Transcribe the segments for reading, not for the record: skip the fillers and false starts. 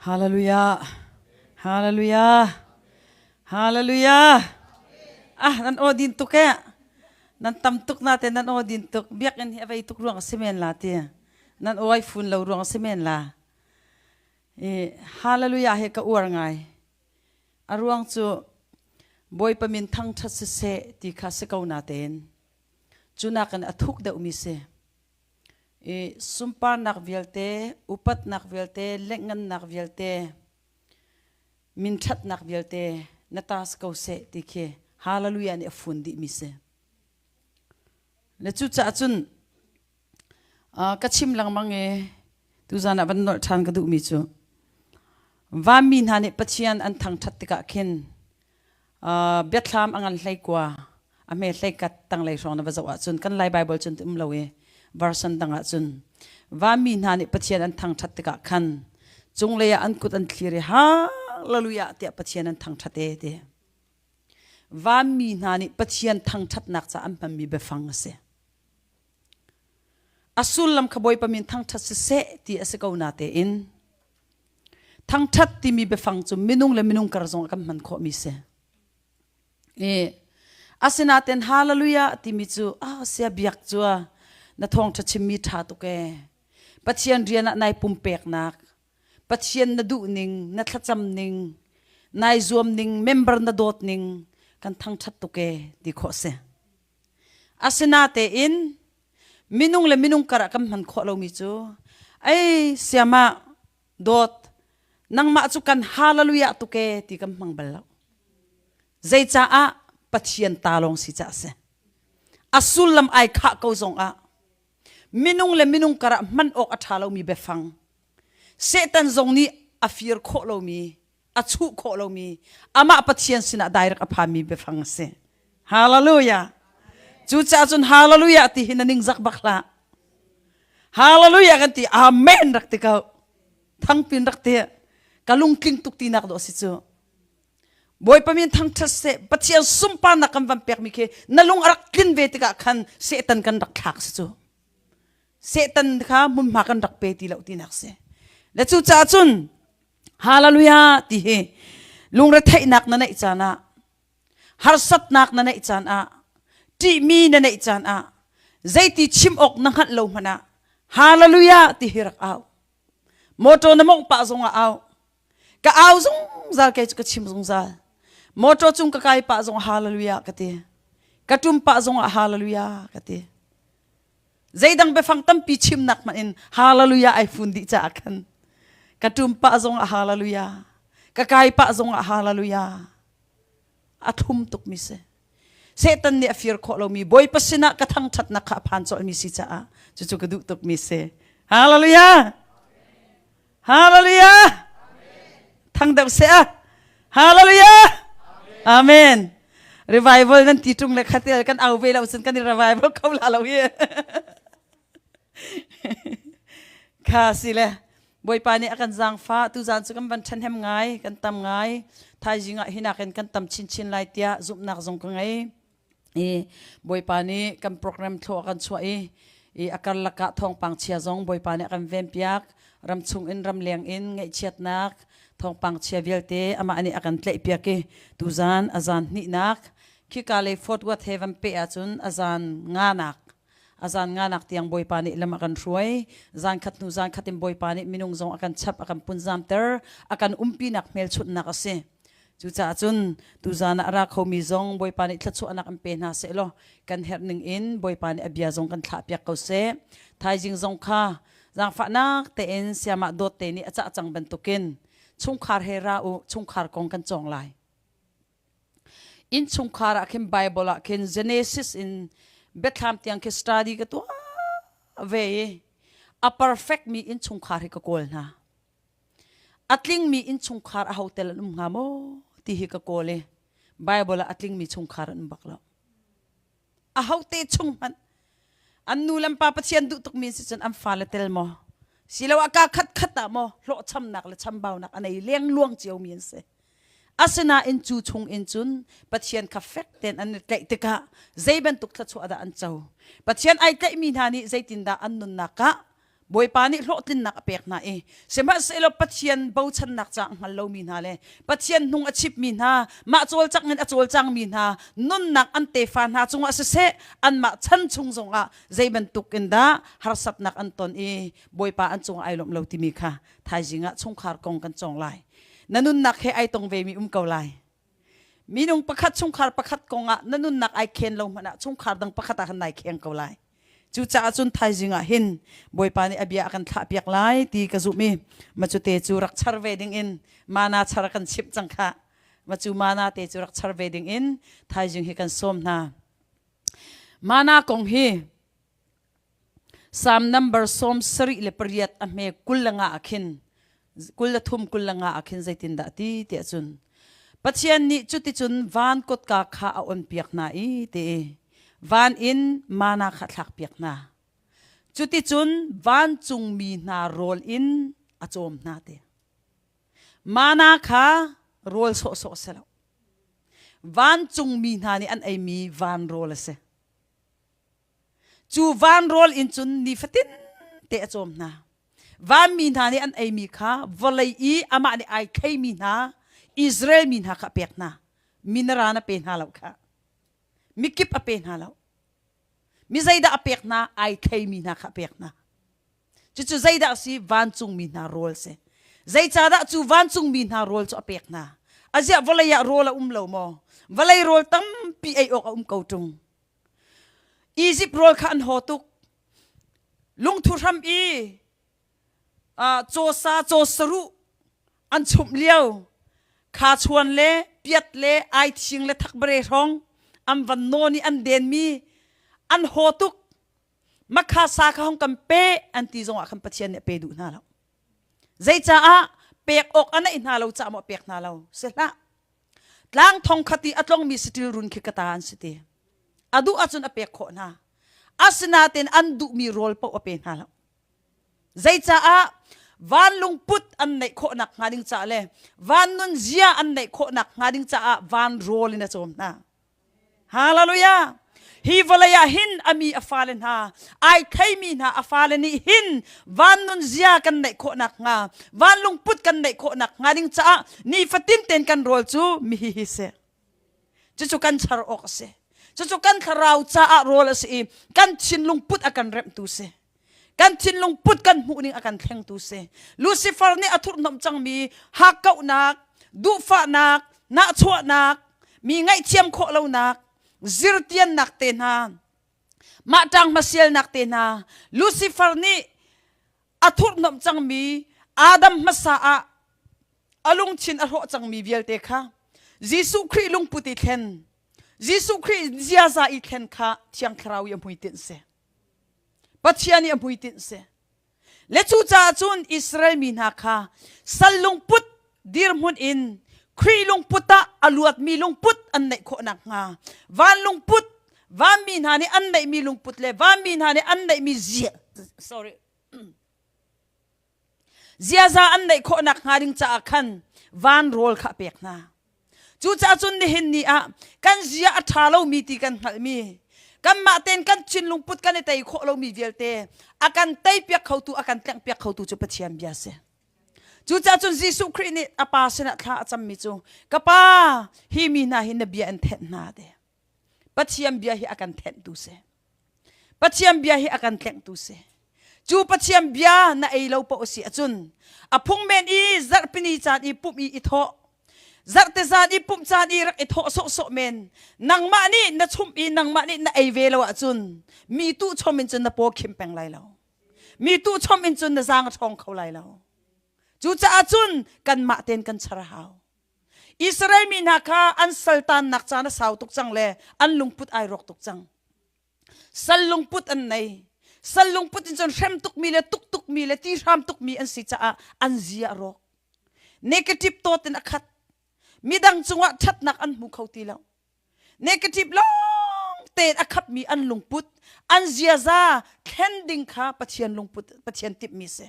Hallelujah. Hallelujah. Hallelujah. Ah, nan aw din tuk eh. Nan tam tuk na te nan aw din tuk. Biakinn hi a vei tuk ruang a si men la ti. Nan aw ai fun lo ruang a si men la. I hallelujah he ka uar ngai. A ruang cu Bawipa min thangṭhat siseh ti kha si ko natein cu nakin a thuk deuhmi si. I sunparnak vialte, upatnak vialte, lengngannak vialte, minṭhatnak vialte na ta si ko seh ti khi hallelujah nih a fun dihmi si. Le cucaah cun ka chim lengmang i tuzan ah van nolh ṭhan ka duhmi cu vanmi hna nih Pathian an thangṭhat tikah khin biathlam a ngan hlei kua a hme hlei kat tanglei hrawng na va zoh ahcun kan Lai Bible cun ti um lo i version dang ahcun vanmi hna nih Pathian an thangṭhat tikah khan cunglei ah an kut an thlir i hallelujah tiah Pathian an thangṭhat e ti. Vanmi hna nih Pathian thangṭhatnak caah an hmanmi biafang a si. A sullam kha Bawipa min thangṭhat siseh ti a si ko natein thangṭhat timi biafang cu minung le minung kar zong ah kan hman khawhmi si. I asinain hallelujah timi cu ah sia biak cu na thawngṭha chimmi ṭha tuk ee. Pathian rian ah nai pumpeknak, Pathian na duh ning, na thlacam ning, nai zuam ning, member na dawt ning kan thangṭhat tuk ee ti khawh si. Asinatein minung le minung karah kan hman khawh lomi cu ei siamah dawt nangmah cu kan hallelujah tuk ee ti kan hmang bal lo. Zeicaah Pathian ta lawng si caah si. A sullam ai khah ko zong ah minung le minung karah hman awk a ṭha lomi biafang Satan zong nih a fir khawh lomi a chuh khawh lomi amah Pathian sinah direct a phanmi biafang a si. Hallelujah. Cucaah cun hallelujah ti hi na ningzak bak hlah. Hallelujah kan ti amen rak ti ko. Thangpin rak ti. Ka lungtling tuk tinak dawh si cu. Bawipa min thangṭhat seh Pathian sunparnak kan van pekmi khi na lung a rak tlin ve tikah khan Satan kan rak thlak si cu. Satan kha hmunhma kan rak pe ti lo tinak si. Le cucaah cun Hallelujah ti hi lungretheihnak na neih caan ah harsatnak na neih caan ah ṭihmi na neih caan ah zeiti chim awk na hngalh lo hmanh ah Hallelujah ti hi rak au. Motor na mawngh pah zong ah au. Ka au zungzal kei cu ka chim zungzal. Motor cung ka kai pah zong hallelujah ka ti. Ka ṭum pah zong ah hallelujah ka ti. Zeidang biafang tampi chimnak hmanh in hallelujah ai fun dih caah khan ka ṭum pah zong ah hallelujah ka kai pah zong ah hallelujah a thlum tukmi si. Satan nih a fir khawh lomi Bawipa sinah ka thangṭhatnak kha a phan colhmi si caah cucu ka duh tukmi si. Hallelujah! Hallelujah! Thang deuh seh ah. Hallelujah! Amen. Revival nan ti ṭung le khatel kan au ve lo cun kan i revival kho la lo hi. Kha si le Bawipa nih a kan zaangfah tuzaan cu kan van ṭhahnem ngai kan tam ngai thaizing ah hinak in kan tam chinchin lai tiah zumhnak zong ka ngei. I Bawipa nih kan program thlawh a kan chuah i i a karlak ah thawngpang chia zong Bawipa nih a kan venpiak ramchung in ramleng in ngaihchiatnak thawngpang chia vialte amah nih a kan tlaihpiak i tuzan a zan hnihnak khika lei Fort Worth he van peh ahcun a zan nganak a zan nganak tiang Bawipa nih lam a kan hruai zan khat hnu zan khat in Bawipa nih minung zong a kan chap a kan punzamter a kan umpinak hmelchunhnak a si Cucaah cun tuzan ah a ra khomi zong Bawipa nih thluachuahnak in pe hna seh law kan herh ning in Bawipa nih a bia zong kan thlahpiak ko seh. Thaizing zong kha zaangfahnak tein siamah dawt te nih a cah cang bantukin chungkhar he ra u chungkhar kong kan cawng lai. Inn chungkhar ah khin Bible ah khin Genesis in Biathlam tiang khi study ka tuah ve i a perfect mi innchungkhar hi ka kawl hna. A tlingmi innchungkhar aho tel an um hnga maw ti hi ka kawl i Bible ah a tlingmi chungkhar an um bak lo. Aho te chung hmanh an nu le an pa Pathian duh tukmi si cun an fale tel maw siloah kaa khat khat ah maw hlawhchamnak le chambaunak a nei lengluang ciomi an si. Asinain cu chung in cun Pathian kha fek tein an i tlaih tikah zei bantuk thluachuah dah an co? Pathian ai tlaihmi hna nih zeitindah an nunnak ah. Bawipa nih hlawhtlinnak a pek hna i sihmanhsehlaw Pathian bochannak ca a hngal lomi hna le Pathian hnung a chipmi hna, mah cawlcang in a cawlcangmi hna nunnak an tefa hna cungah siseh anmah chan chung zongah zei bantuk in dah harsatnak an ton i Bawipa an cungah ai lawmh lo timi kha thaizing ah chungkhar kong kan cawng lai. Na nunnak he ai tong vemi um ko lai. Minung pakhat chungkhar pakhat kong ah na nunnak ai khen lo hmanh ah chungkhar dang pakhat ah khan nai kheng ko lai. Cucaah cun thaizing ah hin Bawipa nih a bia a kan thlahpiak lai ti ka zumh i macute cu rak char ve ding in mana char kan chimh cang khah. Macu mana te cu rak char ve ding in thaizing hi kan sawm hna. Mana kong hi Psalm number 78 a hme 25 ah khin 23 25 ah khin zeitindah ti tiah cun Pathian nih cuticun van kotka kha a onpiak hna i ti van in mana kha thlakpiak hna. Cuticun vancungmi hna rawl in a cawm hna ti. Mana kha rawl sawhsawh si lo. Vancungmi hna nih an eimi van rawl a si. Cu van rawl in cun nifatin te a cawm hna. Vanmi hna nih an eimi kha vawlei i amah nih ai theimi hna Israel mi hna kha a pek hna. Minaran a pe hna lo kha. Mikip a pe hna lo. Mi zeidah a pek hna? Ai theimi hna kha a pek hna. Cucu zeidah a si? Vancungmi hna rawl si. Zeicahdah cu vancungmi hna rawl cu a pek hna? Aziah vawlei ah rawl a um lo maw? Vawlei rawl tampi ei awk a um ko ṭung. Izipt rawl kha an haw tuk. Lungthu hram i cawsa caw saruh an chumh lio khachuan le piat le aithing le thakbare hrawng an van nawn i an denmi an haw tuk. Makha sa kha hong kan pe an ti zongah khan Pathian nih a pe duh hna lo. Zeicaah pek awk a neih hna lo caah maw a pek hna lo? Si hlah. Tlang thong khat i a tlongmi saṭil run khi ka ta an si ti. A duh ahcun a pek khawh hna. Asinain an duhmi rawl paoh a pe hna lo. Zeicaah van lungput an neih khawhnak hnga ding caah le van nunzia an neih khawhnak hnga ding caah van rawl in a cawm hna. Hallelujah! Hi vawlei ah hin a mi a fale hna, ai theimi hna a fale nih hin van nunzia kan neih khawh nakhnga, van lungput kan neih khawh nakhnga ding caah nifatin tein kan rawl cu mihi hi si. Cucu kan char awk a si. Cucu kan thlarau caah rawl a si i kan thinlung put a kan remhtu si. Kan thinlung put kan hmuh ning a kan thlengtu si. Lucifer nih a thurhnomh cangmi hakkauhnak, duhfahnak, nahchuahnak, mi ngaihthiam khawh lonak, zirtiannak te hna, mah ṭang hmasialnak te hna, Lucifer nih a thurhnomh cangmi Adam hmasa ah a lungthin a hrawh cangmi vialte kha Jesuh Khrih lungput i thlen, Jesuh Khrih ziaza i thlen kha Thiang Thlarau i a hmuitinh si. Pathian i a hmuitinh si. Le cucaah cun Israel mi hna kha sal lungput dirhmun in Khrih lungput ah a luatmi lungput an neih khawh nakhnga van lungput vanmi hna nih an neihmi lungput le vanmi hna nih an neihmi zia sorry ziaza an neih khawh nakhnga ding caah khan van rawl kha a pek hna. Cucaah cun nihin ni ah kan zia a ṭha lomi ti kan hngalhmi, kanmah tein kan thinlung put kan i tei khawh lomi vialte a kan teipiak khotu, a kan tlenghpiak khotu cu Pathian bia a si. Cucaah cun Jesuh Khrih nih a Pa sinah thla a cammi cu, Ka Pa, hi mi hna hi na bia in thenh hna ti. Pathian bia hi a kan thenhtu si. Pathian bia hi a kan tlengtu si. Cu Pathian bia na ei lo paoh si ahcun a phung men i zarhpini caan i pumh i i thawh zarhte zan i pumh caan i rak i thawh sawhsawh men nangmah nih na chumh i nangmah nih na ei ve lo ahcun mi tuh chom in cun na paw khim peng lai lo. Mi tuh chom in cun na zaang a ṭhawng kho lai lo. Cucaah cun kanmah tein kan char a hau. Israel mi hna kha an saltannak caan a sau tuk cang le an lungput ai rawk tuk cang. Sal lungput an nei. Sal lungput in cun hrem tukmi le tuk tukmi le ti hram tukmi an si caah an zia a rawk. Negative thought in a khat. Midang cungah ṭhatnak an hmu kho ti lo. Negative lawng tein a khapmi an lungput, an ziaza thlen ding kha Pathian lungput, Pathian timhmi si.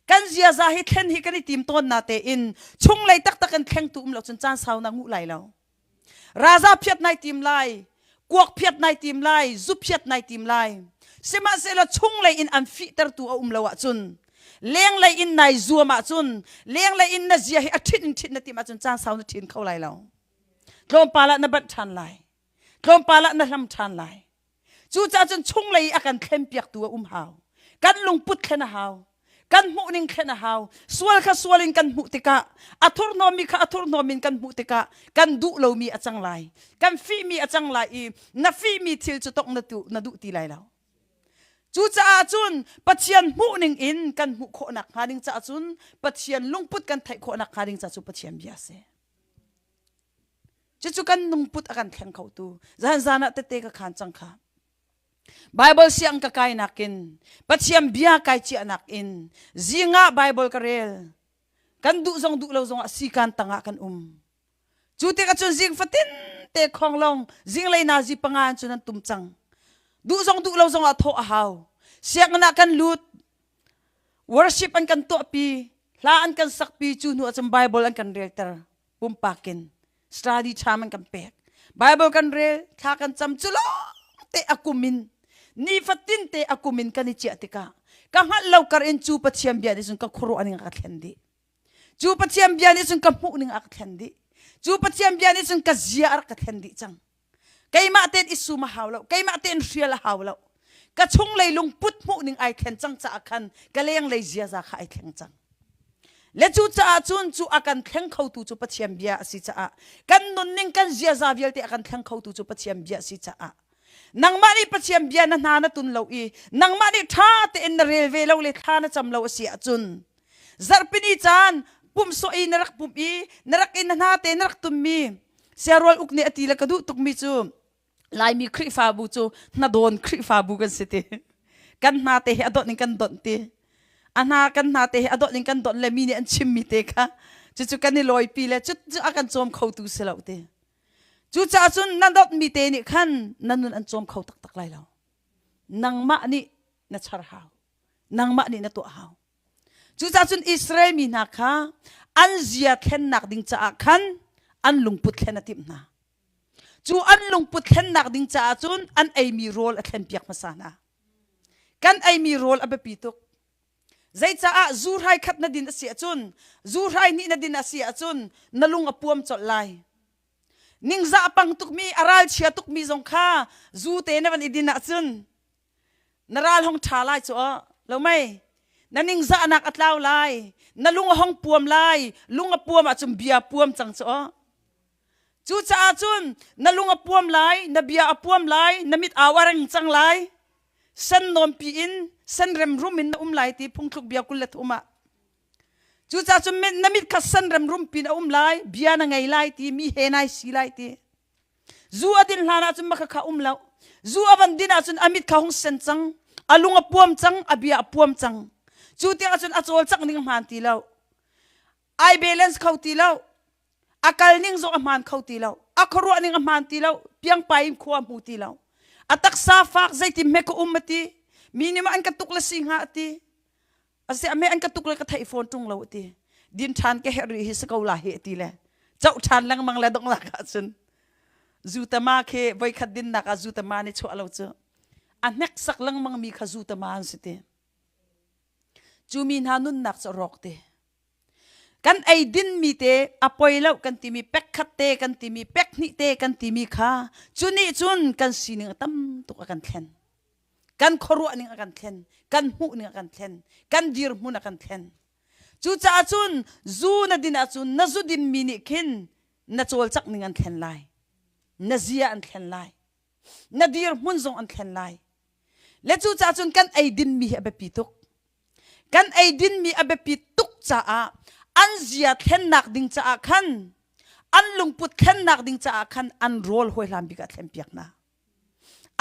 Kan ziaza hi thlen hi kan i tim tawn na tein chunglei taktak in thlengtu um lo cun caan sau na nguh lai lo. Raza phiat nai tim lai, kuak phiat nai tim lai, zu phiat nai tim lai. Sihmanhsehlaw chunglei in an fihtertu a um lo ahcun, lenglei in nai zuam ahcun, lenglei in na zia hi a ṭhit in ṭhit na timh ahcun caan sau na ṭhin kho lai lo. Tlawmpal ah na banh ṭhan lai. Tlawmpal ah na hlam ṭhan lai. Cucaah cun chunglei i a kan thlenpiaktu a um hau. Kan lungput thlen a hau. Kan hmuhning thlen a hau. Sual kha sual in kan hmuh tikah, a thurhnawmmi kha a thurhnawm in kan hmuh tikah kan duh lomi a cang lai. Kan fihmi a cang lai i na fihmi thil cu tongh na, tu, na duh ti lai lo. Cucaah cun Pathian hmuhning in kan hmuh khawhnak hnga ding caah cun Pathian lungput kan theih khawhnak hnga ding caah cu Pathian bia a si. Cucu kan lungput a kan thleng khotu. Zan zan ah tete ka khan cang kha. Bible siang ka kai nakin Pathian bia kai ciah nakin zing ah Bible ka rel. Kan duh zong duh lo zong ah sikan tangah kan um. Cu tikah cun zing fatin te khong long zinglei nazi panga cun an tum cang. Duh zong duh lo zong ah thawh a hau. Sianginn ah kan lut. Worship an kan tuahpi, hla an kan sakpi, cu hnu ah cun Bible an kan relter. Pumpak in study time an kan pek. Bible kan rel, thla kan cam cu lawng te a kum in nifatin te a kum in kan i ciah tikah ka hngalh lo kar in cu Pathian bia nih cun ka khuaruah ning a ka thlen dih. Cu Pathian bia nih cun ka hmuh ning a ka thlen dih. Cu Pathian bia nih cun ka zia a rak ka thlen dih cang. Keimah tein i sum a hau lo. Keimah tein hrial a hau lo. Ka chunglei lungput hmuh ning ai thlen cang caah khan ka lenglei ziaza kha ai thleng cang. Le cu caah cun cu a kan thleng khotu cu Pathian bia a si caah kan nunning kan ziaza vialte a kan thleng khotu cu Pathian bia a si caah nangmah nih Pathian bia na hna na tun lo i nangmah nih ṭha tein na rel ve lo le thla na cam lo a si ahcun Zarhpini caan pumh sawh i na rak pumh i na rak i na hna te na rak tummi siarual uk nih a ti le ka duh tukmi cu Laimi Khrihfabu cu hnadawn Khrihfabu kan si ti. Kan hna te hi a dawt in kan donh ti. A hna kan hna te hi a dawt in kan donh le mi nih an chimmi te kha cucu kan i lawipi le cu cu a kan cawm khotu si lo ti. Cucaah cun na dawtmi te nih khan na nun an cawm kho taktak lai lo. Nangmah nih na char hau. Nangmah nih na tuah hau. Cucaah cun Israel mi hna kha an zia thlennak ding caah khan an lungput thlen a timh hna. Cu an lungput thlennak ding caah cun an eimi rawl a thlenpiak hmasa hna. Kan eimi rawl a biapi tuk. Zeicaah zu hrai khat na din a si ahcun, zu hrai hnih na din a si ahcun na lung a puam colh lai. Ningzah a pang tukmi, a ralchia tukmi zong kha zu te na van i din ahcun Na ral hong ṭha lai cu aw, lo mei? Na ningzahnak a tlau lai, na lung a hong puam lai, lung a puam ahcun bia puam cang cu aw. Cucaah cun na lung a puam lai, na bia a puam lai, na mit au a reng cang lai. Sen nawnpi in, sen remrum in na um lai ti phungthluk bia 23 ah. Cucaah cun na mit kha sen remrum pin a um lai, bia na ngei lai ti, mi he nai si lai ti. Zu a din hlan ahcun maka kha um lo. Zu a van din ahcun a mit kha hung sen cang, a lung a puam cang, a bia a puam cang. Cu tiang ahcun a cawlcangh ning a hmaan ti lo. Ai balance kho ti lo. A kal ning zong a hmaan kho ti lo. A khuaruah ning a hmaan ti lo. Piangpai in khua hmu ti lo. A taksa fak zeitin hme ka um a ti. Mi nih ma an ka tuk le si hnga a ti. Asi ame an ka tuk le ka theih fawn ṭung lo ti. Din ṭhan ka herh rih hi si ko la hi ti le coh ṭhan lengmang le donglak ahcun zutama khi voikhat dinnak ah zutama nih chuah lo cu a hneksak lengmang mi kha zutama an si ti. Cu mi hna nunnak cu rawk ti. Kan ei dinmi te a poi lo kan timi pekkhat te kan timi pekhnih te kan timi kha cu nih cun kan sining a tam tuk a kan thlen. Kan khuaruah ning a kan thlen, kan hmuh ning a kan thlen, kan dirhmun a kan thlen. Cucaah cun zu na din ahcun na zu dinmi nih khin na cawlcangh ning an thlen lai. Na zia an thlen lai. Na dirhmun zong an thlen lai. Le cucaah cun kan ei dinmi hi a biapi tuk. Kan ei dinmi a biapi tuk caah an zia thlennak ding caah khan an lungput thlennak ding caah khan an rawl hawi hlan bik ah thlenpiak hna.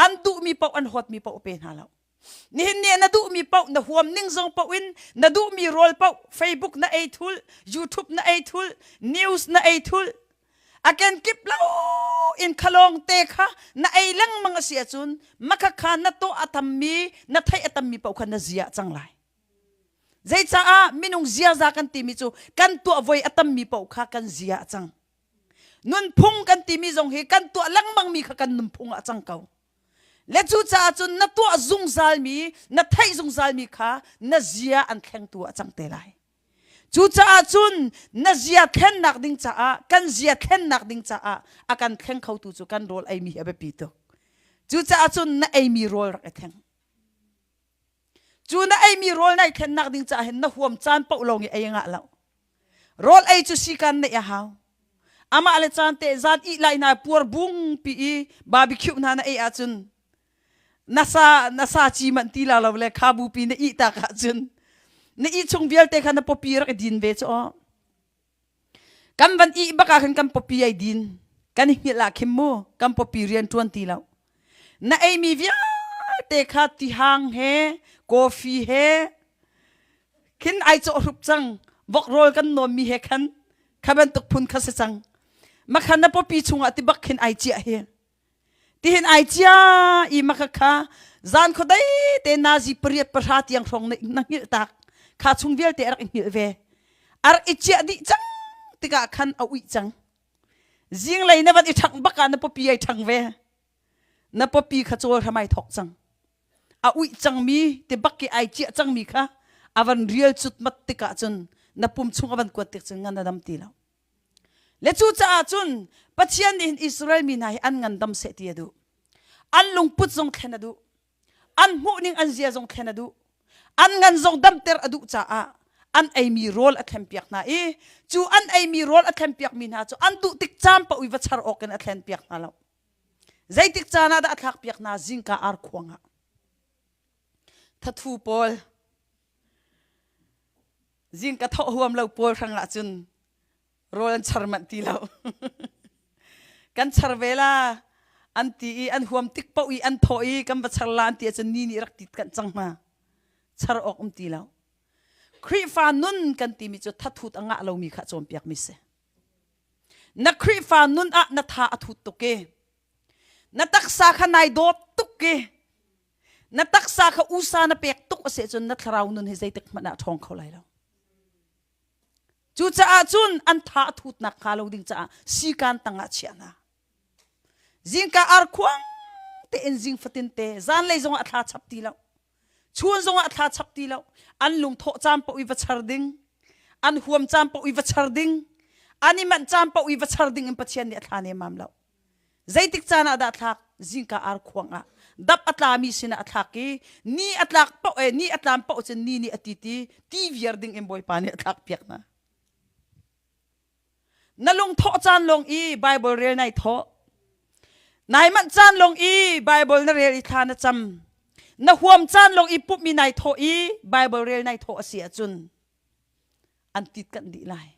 An duhmi paoh an hawtmi paoh pe hna lo. Nihin ni na duhmi paoh na huam ning zong paoh in na duhmi rawl paoh Facebook na ei thul, YouTube na ei thul, news na ei thul. A kenkip lo in khalawng te kha na ei lengmang a si ahcun makha kha na tuah a tammi na theih a tammi paoh kha na zia cang lai. Zeicaah minung ziaza kan timi cu kan tuah voi a tammi paoh kha kan zia a cang. Nunphung kan timi zong hi kan tuah lengmangmi kha kan nunphung ah a cang ko. Le cucaah cun na tuah zungzalmi, na theih zungzalmi kha na zia an thlengtu ah a cang te lai. Cucaah cun na zia thlennak ding caah, kan zia thlennak ding caah a kan thleng khotu cu kan rawl eimi hi a biapi tuk. Cucaah cun na eimi rawl rak i thleng. Cu na eimi rawl nai thlennak ding caah hin na huam caan paoh lawng i ei ngah lo. Rawl ei cu sikan neih a hau. Amah le caan te zan ih lai hna puar bung pi i barbecue hna na ei ahcun na sa na sa ci manh ti la lo le kha bu pi na ih tak ahcun na ih chung vialte kha na pawpi rak i din ve cu aw. Kan van ih bak ah khan kan pawpi ai din. Kan i hngilh ah khin mu kan pawpi rian ṭuan ti lo. Na eimi vialte kha tihang he coffee he khin ai cawh hrup cang. Vok rawl kan nawnmi he khan kha bantuk phun kha si cang. Makhan na pawpi chungah ti bak khin ai ciah hi. Tihin ai cia i maka kha zan khuadei te nazi pariat pahra tiang hrawng na, na hngilh tak kha chung vialte a rak i hngilh ve a rak i ciah dih cang tikah khan a uih cang zinglei na van i ṭhangh bak ah na pawpi ai ṭhang ve na pawpi kha cawl hram ai thawk cang a uih cangmi ti bak i ai ciah cangmi kha a van rial cutmat tikah cun na pum chung a van kuat tik cun ngan a dam ti lo Le cucaah cun Pathian nih hin Israel mi hna hi an ngandam seh ti a duh. An lungput zong thlen a duh. An hmuhning an zia zong thlen a duh. An ngan zong damter a duh caah an eimi rawl a thlenpiak hna i cu an eimi rawl a thlenpiakmi hna cu an duh tik caan paoh i va char awk in a thlenpiak hna lo. Zeitik caan ah dah a thlakpiak hna? Zingka arkhuang ah. Thathu pawl Zing ka thawh huam lo pawl hrang ah cun rawl an char manh ti lo. kan char ve la an ti i an huam tik paoh i an thawh i kan va char la an ti ahcun ni nih rak tit kanh cang hna. Char awk um ti lo. Khrihfa nun kan timi cu thathut a ngah lomi kha cawnpiakmi si. Na Khrihfa nun ah na tha a thut tuk i na taksa kha nai dawt tuk i Na taksa kha usa na pek tuk a si cun na thlarau nun hi zeitik hmanh ah ṭhawng kho lai lo. Cucaah cun an tha a thutnak hnga lo ding caah sikan tangah chiah hna. Zingka arkhuang tein zing fatin te zanlei zongah a thla chap ti lo. Chun zongah a thla chap ti lo. An lungthawh caan paoh i va char ding. An huam caan paoh i va char ding. An i manh caan paoh i va char ding in Pathian nih a thla nemam lo. Zeitik caan ah dah thlak? Zingka arkhuang ah. Dap a tlami sinah a thlak i ni a tlak paoh eh ni a tlan paoh cun ni nih a ti ti ti viar ding in Bawipa nih a thlak piak hna. Na lungthawh caan lawng i Bible rel nai thawh. Nai manh caan lawng i Bible na rel i thla na cam. Na huam caan lawng i pumh i nai thawh i Bible rel nai thawh a si ahcun an tit kanh dih lai.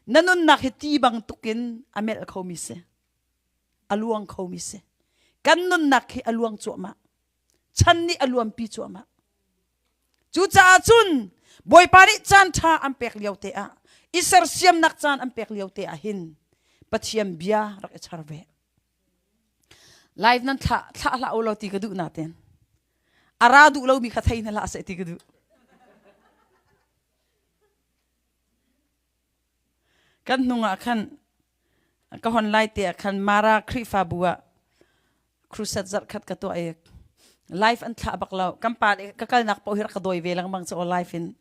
Na nunnak hi ti bangtukin a melh khomi si. A luang khomi si. Kan nunnak hi a luang cuahmah. Chan nih a luanpi cuahmah. Cucaah cun Bawipa nih caan ṭha an pek lio te ah, i sersiamnak caan an pek lio te ah hin Pathian bia rak i char ve. Live nan thlah thlah hlah u law ti ka duh natin a ra duh lomi kha thei hna hlah seh ti ka duh. Kan hnung ah khan ka hon lai te ah khan Mara Khrihfabu ah crusade zarh khat ka tuah i live an thlah bak lo. Kan pa nih ka kalnak paoh hi rak ka dawi ve lengmang cu live in.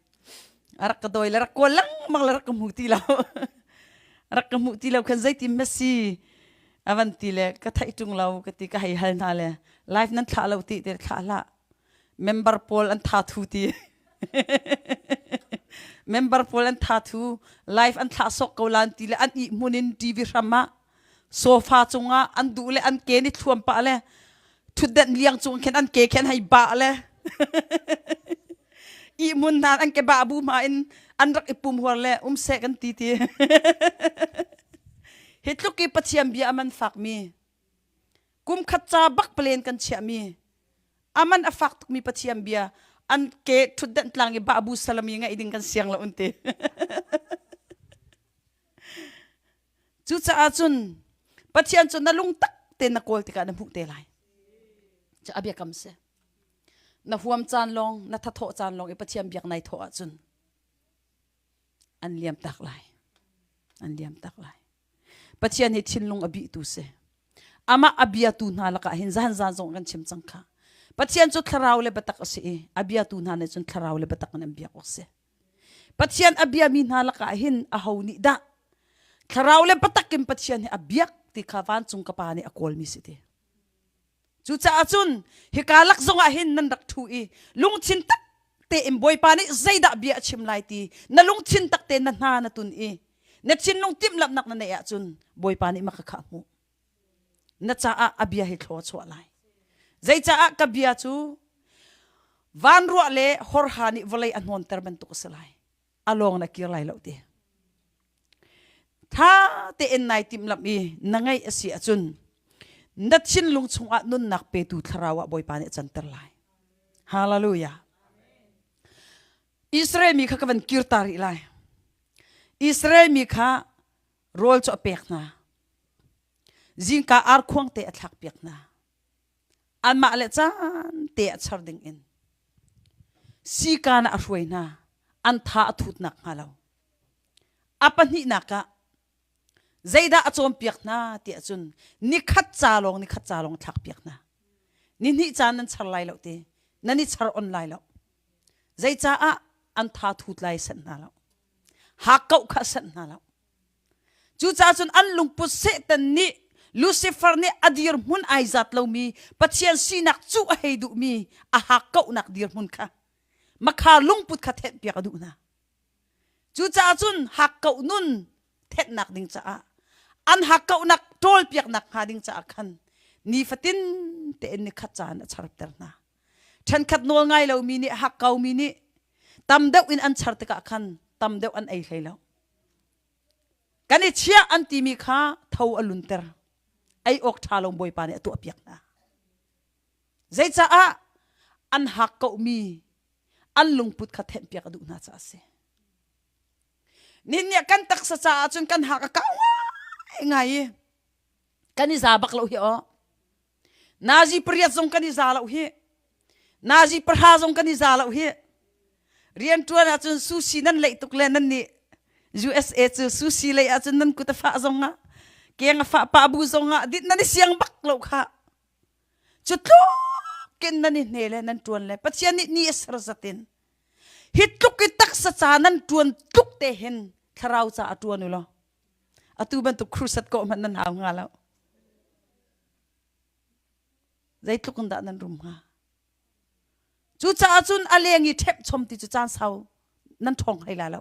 A rak ka dawi le rak kawl lengmang le rak ka hmu ti lo. rak ka hmuh ti lo khan zeitin Messi a van ti le ka theih ṭung lo ka ti ka hei hal hna le live nan thlah lo ti te thlah hlah. Member pawl an tha thu ti. Member pawl an tha thu live an thlah sok ko lan ti le an ih hmun in TV hram ah sofa cungah an duh le an ke ni thluam pah le thutdenh liang cung khin an ke khen hei ba le ih mun hna an ke ba bu ma in an rak i pum huar le um se kan ti ti hi tluk i pathian bia aman fak mi kum khat ca bak plen kan chiah mi aman a fak tukmi Pathian bia an ke ṭhutdenh tlang i babu salami ngaih ding kan siang lo an ti. Cucaah cun Pathian cu na lung tak te na kawl tikah na hmuh te lai. Cu a biakam si. Na huam caan lawng, na thathawh caan lawng i Pathian biak nai thawh ahcun an liam tak lai. An liam tak lai. Pathian hi thinlung a bihtu si. Amah a biatu hna lakah hin zan zan zong kan chim cang kha. Pathian cu thlarau le biatak a si i a biatu hna nih cun thlarau le biatak in an biak awk a si. Pathian a biami hna lakah hin aho nih dah thlarau le biatak in Pathian hi a biak ti kha vancung ka Pa nih a kawlmi si ti. Cucaah cun hika lak zongah hin nan rak ṭhu i lungthin tak tein Bawipa nih zeidah bia a chim lai ti na lungthin tak tein na hna na tun i na thinlung timhlamhnak na neih ahcun Bawipa nih maka kha a hmuh. Na caah a bia hi thlaw a chuah lai. Zeicaah ka bia cu vanruah le horha nih vawlei a hnawnter bantuk a si lai. A lawng na kir lai lo ti. Tha tein nai timhlamh i na ngaih a si ahcun na thinlung chungah nunnak petu thlarau ah Bawipa nih a canter lai. Hallelujah. Israel mi kha ka van kir ta rih lai. Israel mi kha rawl cu a pek hna. Zingka arkhuang te a thlak piak hna. Anmah le caan te a char ding in. Sikaan ah a hruai hna. An tha a thutnak hnga lo. A pahnihnak ah zeidah a cawnpiak hna tiah cun nikhat ca lawng nikhat ca lawng thlakpiak hna. Nihnih caan nan char lai lo ti, nan i char on lai lo. Zeicaah an tha thut lai sanh hna lo. Hakkauh kha sanh hna lo. Cucaah cun an lungput Satan nih Lucifer nih a dirhmun ai zat lomi Pathian sinak cuh a hei duhmi a hakkauhnak dirhmun kha makha lungput kha thenhpiak a duh hna. Cucaah cun hakkauh nun thenhnak ding caah an hakkauhnak ṭawlpiaknak hnga ding caah khan nifatin tein nikhat caan a charter hna. Ṭhenkhat nawl ngai lomi nih hakkaumi nih tam deuh in an char tikah khan tam deuh an ei hlei lo. Kan i chiah an timi kha tho a lunter. Ei awk ṭha lo Bawipa nih a tuahpiak hna. Zeicaah an hakkauhmi an lungput kha thenhpiak a duh hna caah a si. Nihin kan taksa caah cun kan hak a kau ngai i kan i za bak lo hi aw. Nazi pariat zong kan i za lo hi. Nazi pahra zong kan i za lo hi. Rianṭuan ahcun sushi nan leih tuk le nan nih USA cu sushi lei ahcun nan kut a fah zong ah keng a fah pah bu zong ah dit nan i siang bak lo kha. Cu tluk in nan i hne le nan ṭuan le Pathian nih ni a ser zat in hi tluk i taksa ca nan ṭuan tluk te hin thlarau ca a ṭuan u law atu bantuk crusade kawh hmanh nan hau hnga lo. Zeitluk in dah nan rum hnga? Cucaah cun a leng i ṭhep chom ti cu caan sau nan ṭhawng hlei la lo.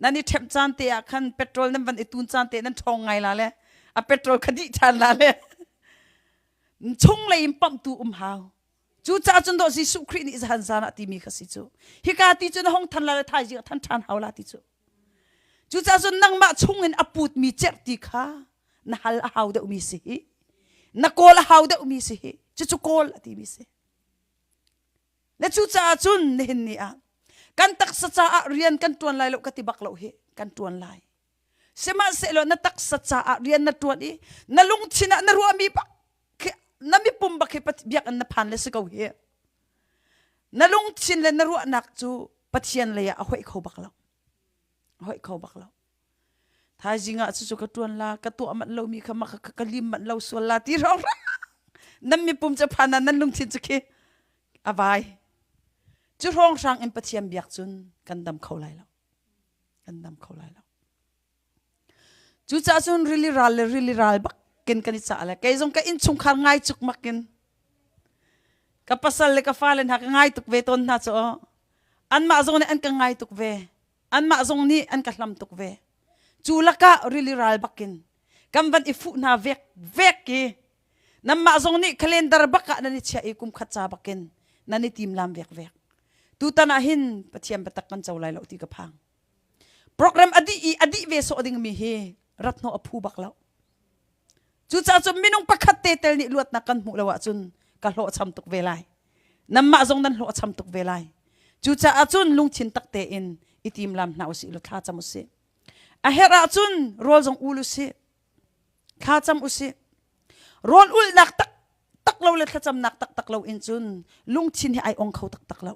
Nan i ṭhep caan te ah khan petrol nan van i tun caan te nan ṭhawng ngai la le a petrol kha dih ṭhan la le chunglei in pamhtu um hau. Cucaah cun dawh Jesuh Khrih nih zahan zan ah timi kha si cu. Hika ti cu na hong than la le thaizing ah than ṭhan hau la ti cu. Cucaah cun nangmah chungin a putmi cerhti kha na hal a hau deuhmi si hi. Na kawl a hau deuhmi si hi. Cucu kawl a timi si. Na cucaah cun nihin ni ah kan taksa caah rian kan ṭuan lai lo ka ti bak lo hi kan ṭuan lai. Sihmanhsehlaw na taksa caah rian na ṭuan i na lungthin ah na ruahmi bak khi na mipum bak hi biakinn na phan le si ko hi. Na lungthin le na ruahnak cu Pathian lei ah a hoih kho bak lo. A hoih kho bak lo. Thaizing ah cucu ka ṭuan la, ka tuah manh lomi kha maka ka lim manh lo sual la ti rong nan mipum cu phan ah nan lungthin cu khi a vai. Cu hrawnghrang in Pathian biak cun kan dam kho lai lo. Kan dam kho lai lo. Cucaah cun rili ral le rili ral bak kin kan i cah le kei zong ka innchungkhar ngai cuk mak in ka pasal le ka fale hna ka ngai tuk ve tawn hna cu anmah zong nih an ka ngai tuk ve anmah zong nih an ka hlam tuk ve cu lakah rili ral bakin kan van i fuh hna vek vek i nanmah zong nih calendar bak ah nan i chiah i kum khat ca bakin nan i tim lam vek vek tutan ah hin Pathian biatak kan co lai lo ti ka phang Program a dih i a dih ve sawh dingmi hi rat hnawh a phu bak lo. Cucaah cun minung pakhat te tel nih luatnak kan hmuh lo ahcun ka hlawhcham tuk ve lai. Nanmah zong nan hlawhcham tuk ve lai. Cucaah cun lungthin tak tein i timlam hna usih law thla cam usih. A herh ahcun rawl zong ul usih. Thla cam usih. Rawl ulhnak taktak lo le thlacamnak taktak lo in cun lungthin hi ai ong kho taktak lo.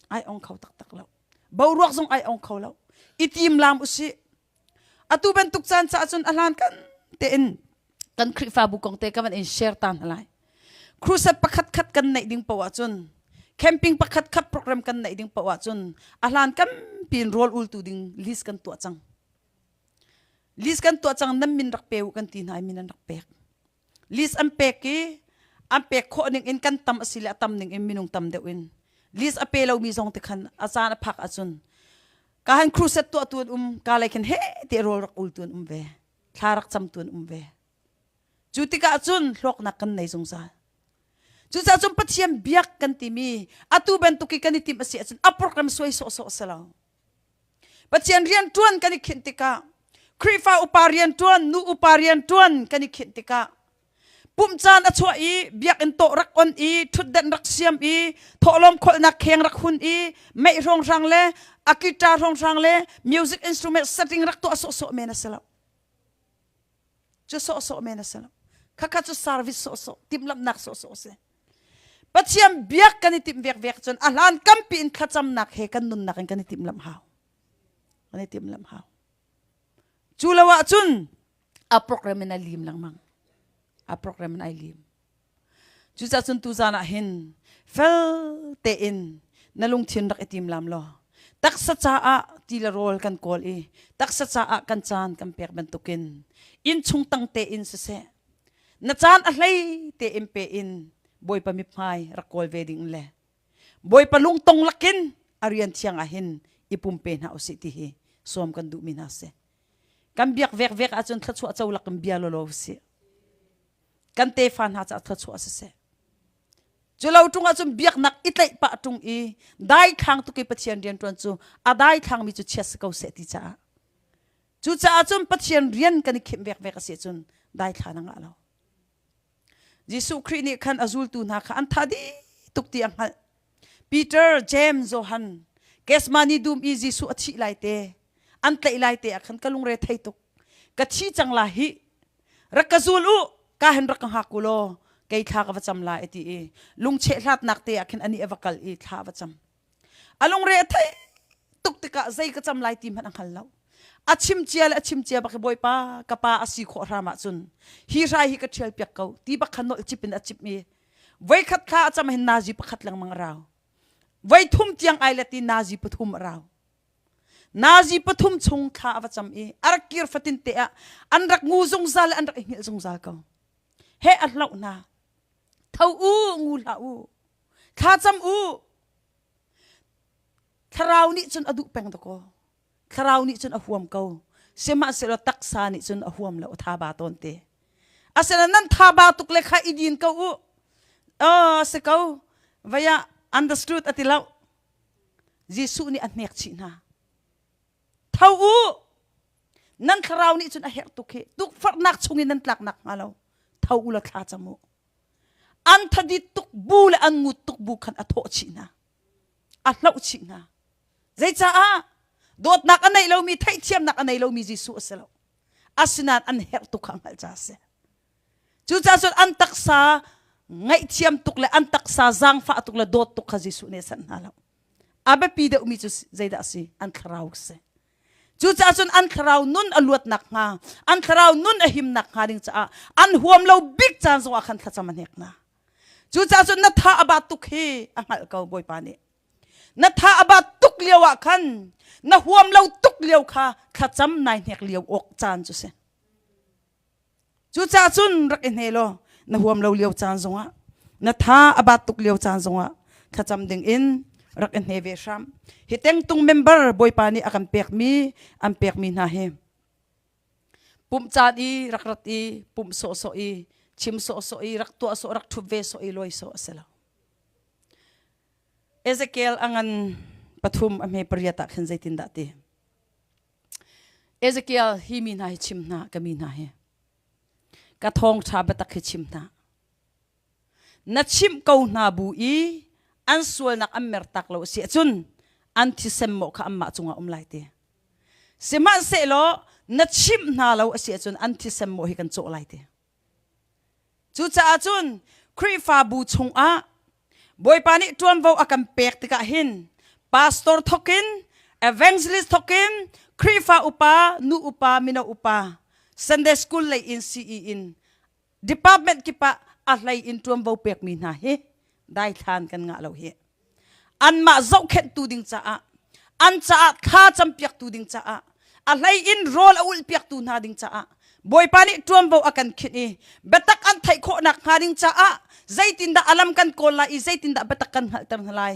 Ai ong kho taktak lo. Boruak zong ai ong kho lo. I timlam usih. Atu bantuk caan caah cun a hlan kan tein Kan Khrihfabu kong te ka van in share ta hna lai. Crusade pakhat khat kan neih ding poah ahcun camping pakhat khat program kan neih ding poah ahcun a hlan kampi in rawl ultu ding list kan tuah cang. List kan tuah cang nan min rak pe u kan ti hna i min an rak pek. List an pek i an pek khawh ning in kan tam a si le a tam ning in minung tam deuh in list a pe lomi zong te khan a caan a phak ahcun ka han crusade tuah tu an um ka lei khin he te rawl rak ul tu an um ve thla rak cam tu an um ve. Cu tikah cun hlawknak kan nei zungzal. Cucaah cun Pathian biak kan timi atu bantuk i kan i timh a si ahcun a program suai sawhsawh a si lo. Pathian rian ṭuan kan i khinh tikah Khrihfa upa rian ṭuan, nu upa rian ṭuan kan i khinh tikah pumh caan a chuah i biakinn tawh rak on i ṭhutdenh rak siam i thawhlawm kholhnak kheng rak hun i mei hrawnghrang le a guitar hrawnghrang le music instrument setting rak tuah sawhsawh men a si lo. Cu sawhsawh men a si lo. Khakha cu service sawhsawh, timhlamhnak sawhsawh a si. Pathian biak kan i timh vekvek cun a hlan kampi in thlacamnak he kan nunnak in kan i timhlamh hau. Kan i timhlamh hau. Cu lo ahcun a program in a lim lengmang. A program in ai lim. Cucaah cun tuzan ah hin fel tein na lungthin rak i tim lam law taksa caah ti le rawl kan kawl i taksa caah kan caan kan pek bantukin innchung tang tein siseh na caan a hlei tein pe in Bawipa mithmai rak kawl ve ding le Bawipa lungtong lakin a rian thiang ah hin i pumpe hna usih ti hi sawm kan duhmi hna si. Kan biak vekvek ahcun thluachuah co lakin bia lawlaw usih. Kan tefa hna caah thluachuah siseh. Cu lo ṭung ahcun biaknak i tlaih pah ṭung i daithlang tuk i Pathian rianṭuan cu a daithlangmi cu chiat si ko seh ti caah. Cucaah cun Pathian rian kan i khimh vekvek a si ahcun daithlan a ngah lo. Jesuh Khrih nih khan a zultu hna kha an tha dih tuk ti a hngalh. Peter, James, Johan, Gethsemane dum i Jesuh a thih lai te, an tlaih lai te ah khan ka lungre thei tuk. Ka thi cang la hi. Rak ka zul u, ka hin rak ka hngak u law kei thla ka va cam lai a ti i lungcheh hlatnak te ah khin anih a va kal i thla a va cam. A lungre a theih tuk tikah zei ka cam lai ti hmanh a hngal lo. A chim cia le a chim cia bak i Bawipa ka pa a si khawh hram ahcun hi hrai hi ka ṭhial piak ko ti bak kha nolh cip in a cip i voikhat thla a cam hin nazi pakhat lengmang a rau. Voi thum tiang ai let i nazi pathum a rau. Nazi pathum chung thla a va cam i a rak kir fatin te ah an rak ngu zungzal le an rak i hngilh zungzal ko. He a hloh hna. Tho u, ngu hlah u. Thlacam u. Thlarau nih cun a duh peng dakaw. Thlarau nih cun a huam ko. Sihmanhsehlaw taksa nih cun a huam lo, a thaba tawn te. Asinain nan thaba tuk le kha i din ko u. Oh, si ko. Vaya understood a ti lo. Jesuh nih a hnek chih hna. Tho u. Nan thlarau nih cun a herh tuk hi. Tukforhnak chungin nan tlaknak hnga lo. Tho u law thla cam u. An thadit tuk bu le an ngut tuk bu khan a thawh chih hna. A hloh chih hna. Zeicaah? Dawtnak a neih lomi, theihthiamnak a nei lomi Jesuh a si lo. Asinain an herh tuk kha a hngalh caah a si. Cucaah cun an taksa ngaihthiam tuk le an taksa zaangfah tuk le dawt tuk kha Jesuh nih a sanh hna lo. A biapi deuhmi cu zeidah a si? An thlarau a si. Cucaah cun an thlarau nun a luat nakhnga, an thlarau nun a him nakhnga ding caah an huam lo bik caan zongah khan thlacam a hnek hna. Cucaah cun na tha a bat tuk hi a hngalh ko Bawipa nih. Na tha a bat tuk lio ah khan na huam lo tuk lio kha thlacam nai hnek lio awk caan cu si. Cucaah cun rak i hne law na huam lo lio caan zongah na tha a bat tuk lio caan zongah thlacam ding in rak i hne ve hram. Hi tengtung member Bawipa nih a kan pekmi an pekmi hna hi pumh caan i rak rat i pumh sawhsawh i chim sawhsawh i rak tuah sawh rak ṭhup ve sawh i lawi sawh a si lo. Ezekiel a ngan pathum a hme pariat ah khin zeitindah ti? Ezekiel hi mi hna hi chim hna ka mi hna hi ka thawngṭha biatak hi chim hna na chimh ko hna bu i an sualnak an mertak lo a si ahcun an thisen mawh kha anmah cungah um lai ti sihmanhsehlaw na chimh hna lo a si ahcun an thisen mawh hi kan cawh lai ti Cucaah cun Khrihfabu chungah Bawipa nih ṭuanvo a kan pek tikah hin pastor thokin evangelist thokin Khrihfa upa, nu upa, mino upa, Sunday school lei in CE in. Department kip ah a hlei in ṭuanvo pekmi hna hi daithlan kan ngah lo hi. Anmah zohkhenhtu ding caah, an caah thla campiaktu ding caah, a hlei in rawl a ulhpiaktu hna ding caah Bawipa nih ṭuanvo a kan khinh i biatak an theih khawh nakhnga ding caah zeitindah a lam kan kawl lai i zeitindah biatak kan hngalhter hna lai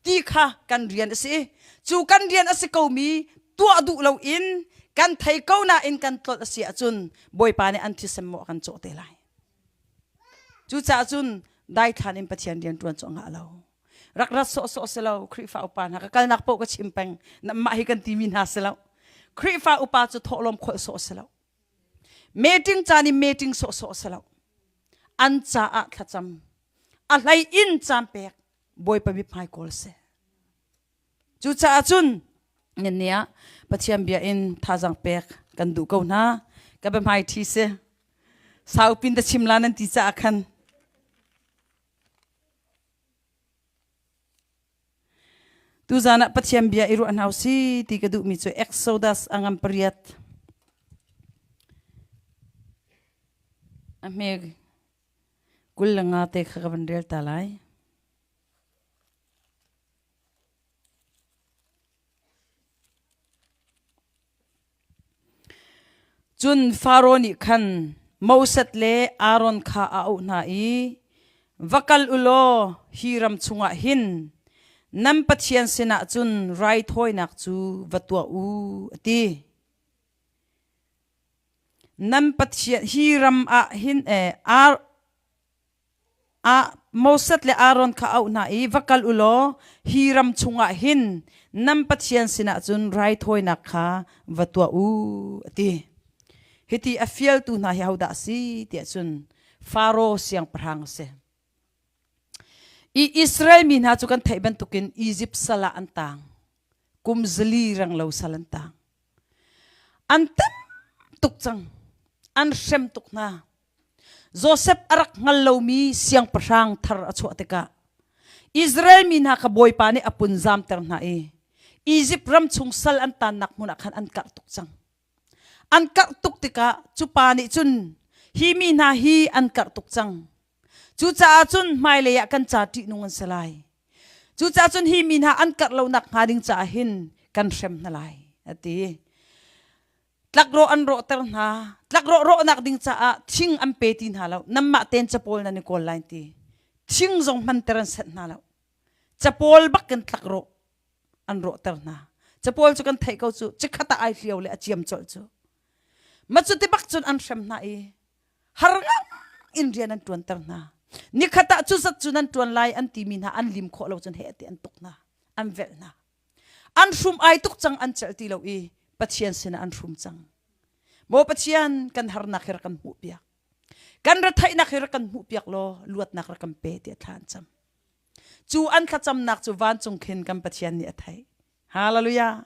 ti kha kan rian a si. Cu kan rian a si komi tuah duh loin kan thei ko nain kan tlolh a si ahcun Bawipa nih an thisen mawh a kan cawh te lai. Cucaah cun daithlan in Pathian rian ṭuan cu a ngah lo. Rak rat sawhsawh si lo Khrihfa upa hna ka kalnak paoh ka chim peng mah hi kan timi hna si lo. Khrihfa upa cu thawhlawm kholh sawh si lo. Meeting caan i meeting sawhsawh si lo. An caah thlacam. A hlei in caan pek Bawipa mithmai kawl si. Cucaah cun nan nih ah Pathian bia in thazaang pek kan duh ko hna. Ka biahmai ṭhi si. Saupin ta chim la nan ti caah khan. Tuzan ah Pathian bia i ruah hna si ti ka duhmi cu Exodus a ngam pariat. A hme 25 te kha ka van rel ta lai. Cun Faro nih khan Moses le Aaron kha a auh hna i, Va kal u law hi ram chungah hin nan Pathian sinah cun raithawinak cu va tuah u, a ti. Nan Pathian hi ram ah hin eh, Ar ah Moses le Aaron kha auh hna i va kal u law hi ram chungah hin nan Pathian sinah cun raithawinak kha va tuah u a ti. Hiti a fialtu hna hi hodah a si tiah cun Faro siangpahrang a si. I Israel mi hna cu kan theih bantukin Izipt sal ah an tang. Kum zali renglo sal an tang. An tam tuk cang. An hrem tuk hna. Josef a rak hngal lomi siangpahrang thar a chuah tikah Israel mi hna kha Bawipa nih a punzamter hna i Izipt ram chung sal an tannak hmun ah khan an karh tuk cang. An karh tuk tikah cu pa nih cun hi mi hna hi an karh tuk cang. Cucaah cun hmailei ah kan ca ṭihnung an si lai. Cucaah cun hi mi hna an karh lonak hnga ding caah hin kan hrem hna lai, a ti. Tlakrawh an rawhter hna. Tlakrawh rawhnak ding caah thing an pe ti hna lo. Nanmah tein capawl nan i kawl lai ti. Thing zong hmanter an senh hna lo. Capawl bak in tlakrawh an rawhter hna. Capawl cu kan theih ko cu cikhat ah ai hlio le a ciam colh cu. Ma cu ti bak cun an hrem hna i har ngang in rian an ṭuanter hna. Nikhat ah cu zat cu nan ṭuan lai an timi hna an lim khawh lo cun heh ti an tuk hna. An velh hna. An hrum ai tuk cang an celh ti lo i Pathian sinah an hrum cang. Maw Pathian kan harnak hi rak kan hmuh piak. Kan retheihnak hi rak kan hmuh piak law luatnak rak kan pe tiah thla an cam. Cu an thlacamnak cu vancung khin kan Pathian nih a theih. Hallelujah.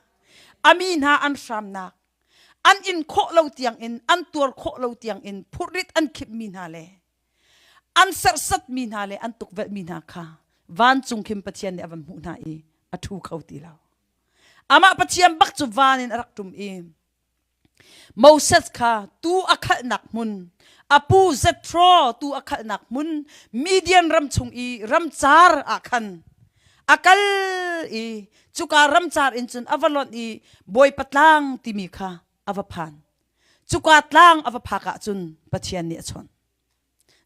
A mi hna an hramnak, an in khawh lo tiang in, an tuar khawh lo tiang in phurrit an khipmi hna le an serhsatmi hna le an tukvelhmi hna kha vancung khin Pathian nih a van hmuh hna i a ṭhu kho ti lo. Amah Pathian bak cu van in a rak ṭum i Moses kha tuu a khalhnak hmun, a pu Jethro tuu a khalhnak hmun Midian ram chung i ramcar ah khan a kal i cuka ramcar in cun a va lonh i Bawipa tlang timi kha a va phan. Cuka tlang a va phak ahcun Pathian nih a chawnh.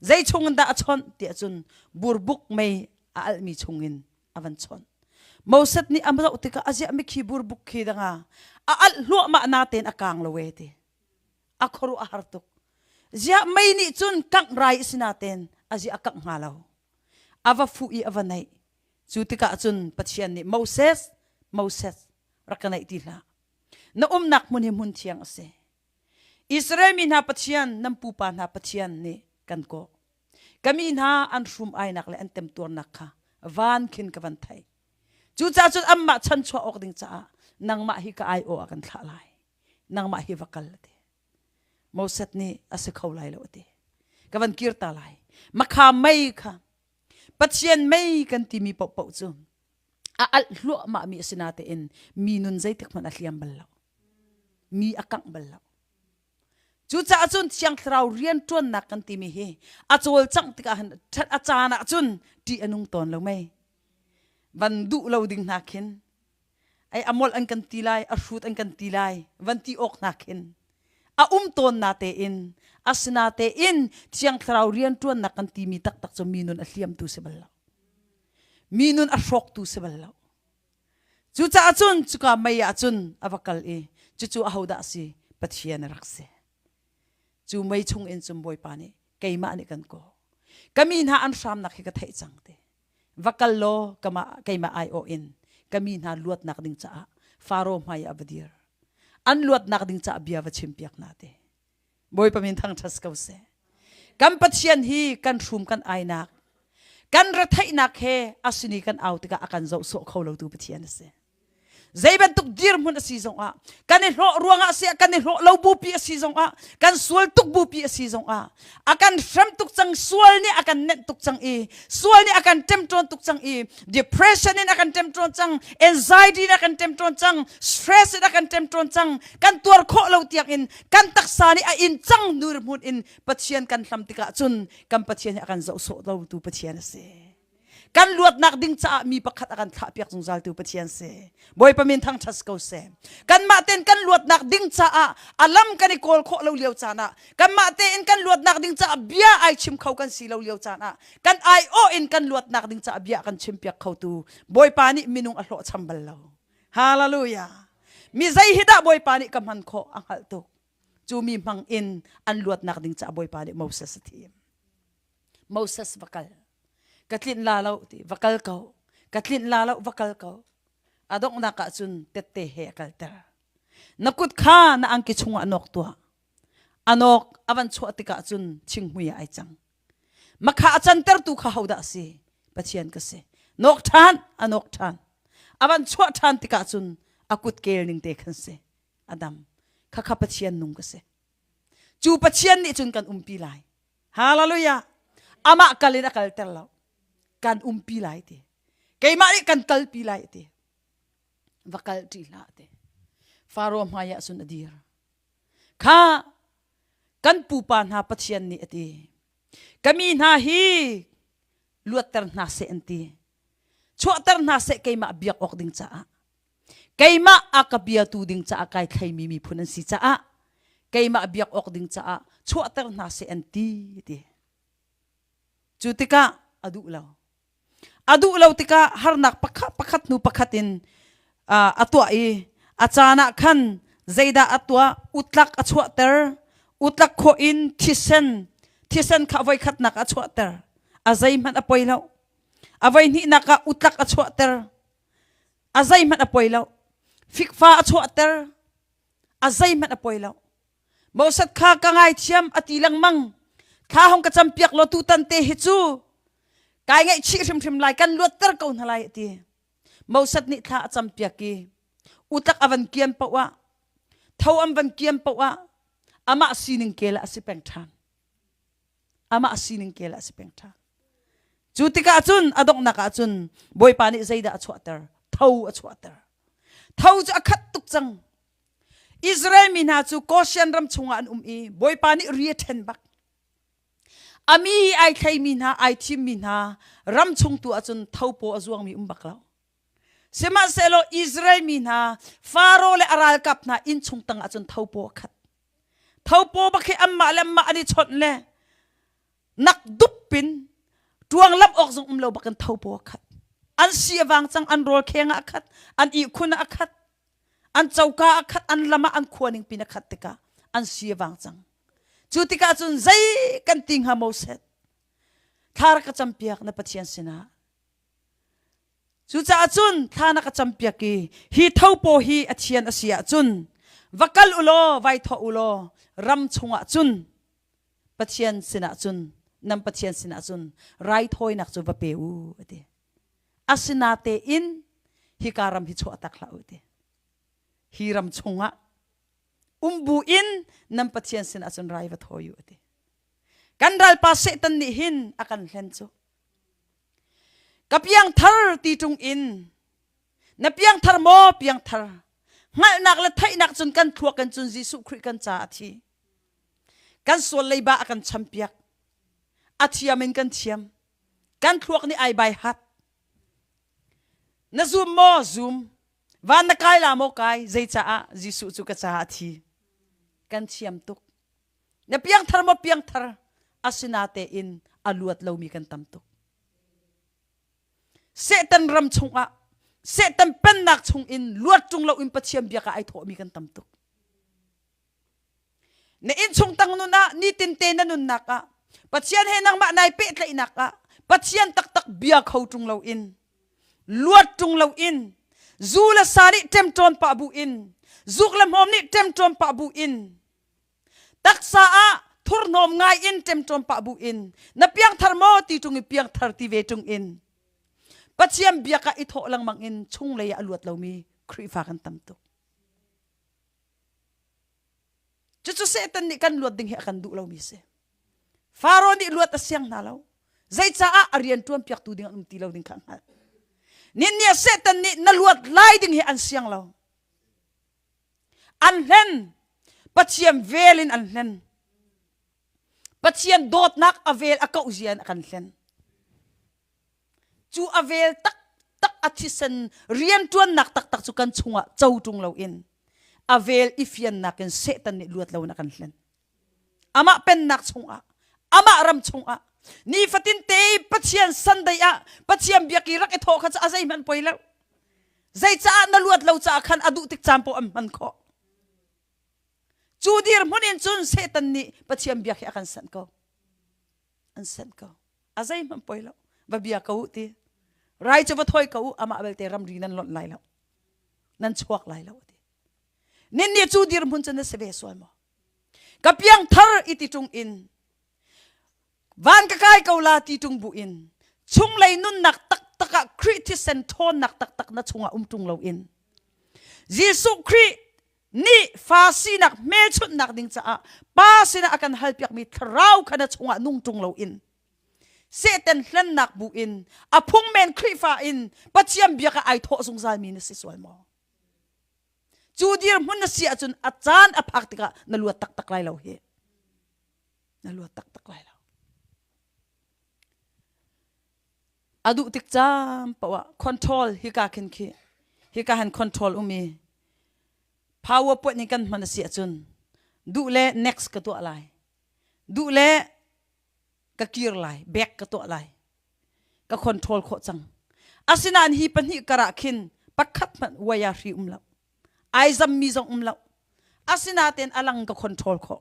Zei chungin dah a chawnh tiah cun burbuk mei a alhmi chungin a van chawnh. Moses nih a zoh tikah a ziah mikhi burbuk khi danga a alh hluahmah na tein a kang lo e ti. A khuaruah a har tuk. Ziah mei nih cun kangh rai a si natein a ziah a kangh hnga lo. A va fuh i a va naih. Cu tikah cun Pathian nih Moses, Moses, rak ka naih ti hlah. Na umnak hmun hi hmun thiang a si. Israel mi hna Pathian, nan pupa hna Pathian nih kan kawh. Ka mi hna an hrum ainak le an temtuarnak kha van khin ka van theih. Cucaah cun anmah chanchuah awk ding caah nangmah hi ka aiawh ah kan thlah lai. Nangmah hi va kal a ti. Moses nih a si kho lai lo a ti. Ka van kir ta lai. Makha mei kha Pathian mei kan timi paohpaoh cu a alh hluahmahmi a si natein mi nun zeitik hmanh a hliam bal lo. Mi a kangh bal lo. Cucaah cun Thiang Thlarau rianṭuannak kan timi hi a cawlcangh tikah hin a caan ah cun ṭih a nung tawn lo mei. Van duh lo ding hna khin ai a molh an kan ti lai, a hrut an kan ti lai, van ti awk hna khin a um tawn na tein asinatein Thiang Thlarau rianṭuannak kan timi taktak cu mi nun a hliamtu si bal lo. Mi nun a hrawktu si bal lo. Cucaah cun cuka mei ah cun a va kal i cucu ahodah a si? Pathian a rak si. Cu mei chung in cun Bawipa nih keimah nih kan kaw. Ka mi hna an hramnak hi ka theih cang ti. Va kal law kamah keimah aiawh in ka mi hna luatnak ding caah Faro hmai ah va dir. An luatnak ding caah bia va chimpiak hna ti. Bawipa min thangṭhat ko seh. Kan Pathian hi kan hrum kan ainak, kan retheihnak he a sin i kan au tikah a kan zoh sawh kho lotu Pathian a si. Zei bantuk dirhmun a si zongah, kan i hlawh ruangah a si, kan i hlawh lo bupi a si zongah, kan sual tuk bupi a si zongah, a kan hrem tuk cang, sual nih a kan nenh tuk cang i, sual nih a kan ṭemṭawn tuk cang i, depression in a kan ṭemṭawn cang, anxiety in a kan ṭemṭawn cang, stress in a kan ṭemṭawn cang, kan tuar khawh lo tiang in kan taksa nih a in cang nurhmun in Pathian kan hlam tikah cun kan Pathian hi a kan zoh sawh lotu Pathian a si. Kan luatnak ding caah mi pakhat a kan thlahpiak zungzaltu Pathian si. Bawipa min thangṭhat ko seh. Kanmah tein kan luatnak ding caah a lam kan i kawl khawh lo lio caan ah kanmah tein kan luatnak ding caah bia ai chim kho kan si lo lio caan ah kan aiawh in kan luatnak ding caah bia kan chimpiak khotu Bawipa nih minung a hlawhcham bal lo. Hallelujah. Mi zei hi dah Bawipa nih ka hman khawh a hngalh tuk. Cu mi hmang in an luatnak ding caah Bawipa nih Moses a thim. Moses va kal. Ka tlinh la lo ti va kal ko. Ka tlinh la lo va kal ko. A donghnak ah cun tette he a kalter. Na kut kha na angki chungah nawk tuah. A nawk a van chuah tikah cun thinghmui ah ai cang. Makha a cantertu kha hodah a si? Pathian ka si. Nawk ṭhan, a nawk ṭhan. A van chuah ṭhan tikah cun a kut kel ning te khan si. A dam. Khakha Pathian nung ka si. Cu Pathian nih cun kan umpi lai. Hallelujah. Amah kal in a kalter lo. Kan umpi lai ti. Keimah nih kan kalpi lai ti. Va kal ṭi hlah ti. Faro hmai ah cun a dir. Kha kan pupa hna Pathian nih a ti. Ka mi hna hi luatter hna seh an ti. Chuahter hna seh keimah biak awk ding caah. Keimah a ka biatu ding caah kai thleimi miphun an si caah keimah biak awk ding caah chuahter hna seh an ti ti. Cu tikah a duh lo. A duh lo tikah harnak pakhat pakhat hnu pakhat in a tuah i a caan ah khan zeidah a tuah utlak a chuahter utlak khawh in thisen thisen kha voi khatnak a chuahter a zeihmanh a poi lo a voi hnihnak ah utlak a chuahter a zeihmanh a poi lo fikfa a chuahter a zeihmanh a poi lo Moses kha ka ngaithiam a ti lengmang. Thla hong ka campiak law tutan te hi cu kai ngaihchih hrimhrim lai kan luatter ko hna lai a ti. Moses nih thla a campiak i utlak a van kian paoh ah tho an van kian paoh ah amah sining kel ah a si peng ṭhan. Amah sining kel ah a si peng ṭhan. Cu tikah cun a donghnak ah cun Bawipa nih zeidah a chuahter? Tho a chuahter. Tho cu a khat tuk cang. Israel mi hna cu Goshen ram chungah an um i Bawipa nih ri a ṭhen bak. A mi ai thleimi hna, ai thimmi hna ram chung tu ahcun thopaw a zuangmi um bak lo. Sihmanhsehlaw Israel mi hna Faro le a ralkap hna inn chung tang ahcun thopaw a khat. Thopaw bak hi anmah le anmah an i chawnh le nak dup in ṭuang lamh awk zong um lo bakin thopaw a khat. An si a vang cang, an rawl kheng ah a khat, an ihkhun ah a khat, an coka ah khat an lam ah an khua ning pin a khat tikah an si a vang cang cu tikah cun zei kan ti hnga Moses thla rak ka campiak na Pathian sinah cucaah cun thla na ka campiak i hi thopaw hi a thian a si ahcun va kal u law vai thawh u law ram chungah cun Pathian sinah cun nan Pathian sinah cun raithawinak cu va pe u a ti Asinatein hika ram hi chuah tak hlah u ti. Hi ram chungah um bu in nan Pathian sinah cun rai va thawi u ti. Kan ralpa Satan nih hin a kan hlen cu. Ka piangthar ti ṭung in na piangthar maw piangthar hngalhnak le theihnak cun kan thluak kan cun Jesuh Khrih kan ca a thi. Kan sual leiba a kan champiak. A thiam in kan thiam. Kan thluak nih ai bai hat. Na zum maw? Zum. Van na kai la maw kai? Zeicaah Jesuh cu ka caah a thi. Kan thiam tuk. Na piangthar maw piangthar? Asinatein a luat lomi kan tam tuk. Satan ram chungah Satan pennak chungin luat ṭung loin Pathian biak ah ai thawhmi kan tam tuk. Na innchung tang nun ah nitin te na nunnak ah Pathian he nangmah nai pehtlaihnak ah Pathian taktak bia kho ṭung loin luat ṭung loin zu le sa nih ṭemṭawn pah bu in zuk le hmawm nih ṭemṭawn pah bu in taksa ah thurhnawm ngai in ṭemṭawn pah bu in na piangthar maw ti ṭung i piangthar ti ve ṭung in Pathian biak ah i thawh lengmang in chunglei ah a luat lomi Khrihfa kan tam tuk. Cucu Satan nih kan luat ding hi a kan duh lomi si. Faro nih luat a siang hna lo. Zeicaah a rian ṭuan piaktu ding an um ti lo ding kha a hngalh. Nin nih Satan nih na luat lai ding hi an siang lo. An hlen. Pathian vel in an hlen. Pathian dawtnak a vel a kauh zia in a kan hlen. Cu a vel taktak a thisen rianṭuannak taktak cu kan chungah co ṭung loin a vel i fiannak in Satan nih luat loin a kan hlen. Amah pennak chungah, amah ram chungah nifatin te Pathian Sunday ah Pathian biak i rak i thawh kha cu a zeihmanh poi lo. Zeicaah na luat lo caah khan a duh tik caan paoh an hman khawh. Cu dirhmun in cun Satan nih Pathian biak hi a kan sanh ko. An sanh ko. A zeihmanh poi lo. Va bia ko u ti. Rai cu va thawi ko u amah belte ramri nan lonh lai lo. Nan chuak lai lo ti. Nin nih cu dirhmun cun na si ve sual maw? Ka piang thar i ti ṭung in van ka kai ko la ti ṭung bu in chunglei nunnak taktak ah Khrih thisen ṭhawnnak taktak na chungah um ṭung lo in Jesuh Khrih nih fa sinak hmelchunhnak ding caah pa sinah a kan halpiakmi thlarau kha na chungah nung ṭung loin Satan hlennak bu in a phungmen Khrihfa in Pathian biak ah ai thawh zungzalmi na si sual maw? Cu dirhmun na si ahcun a caan a phak tikah na luat taktak lai lo hi. Na luat taktak lai lo. A duh tik caan paoh ah control hika khin khi hika han control um i PowerPoint in kan hman a si ahcun duh le next ka tuah lai. Duh le ka kir lai, back ka tuah lai. Ka control khawh cang. Asinain hi pahnih karah khin pakhat hmanh waya hri um lo. Ai zammi zong um lo. Asinain alang ka control khawh.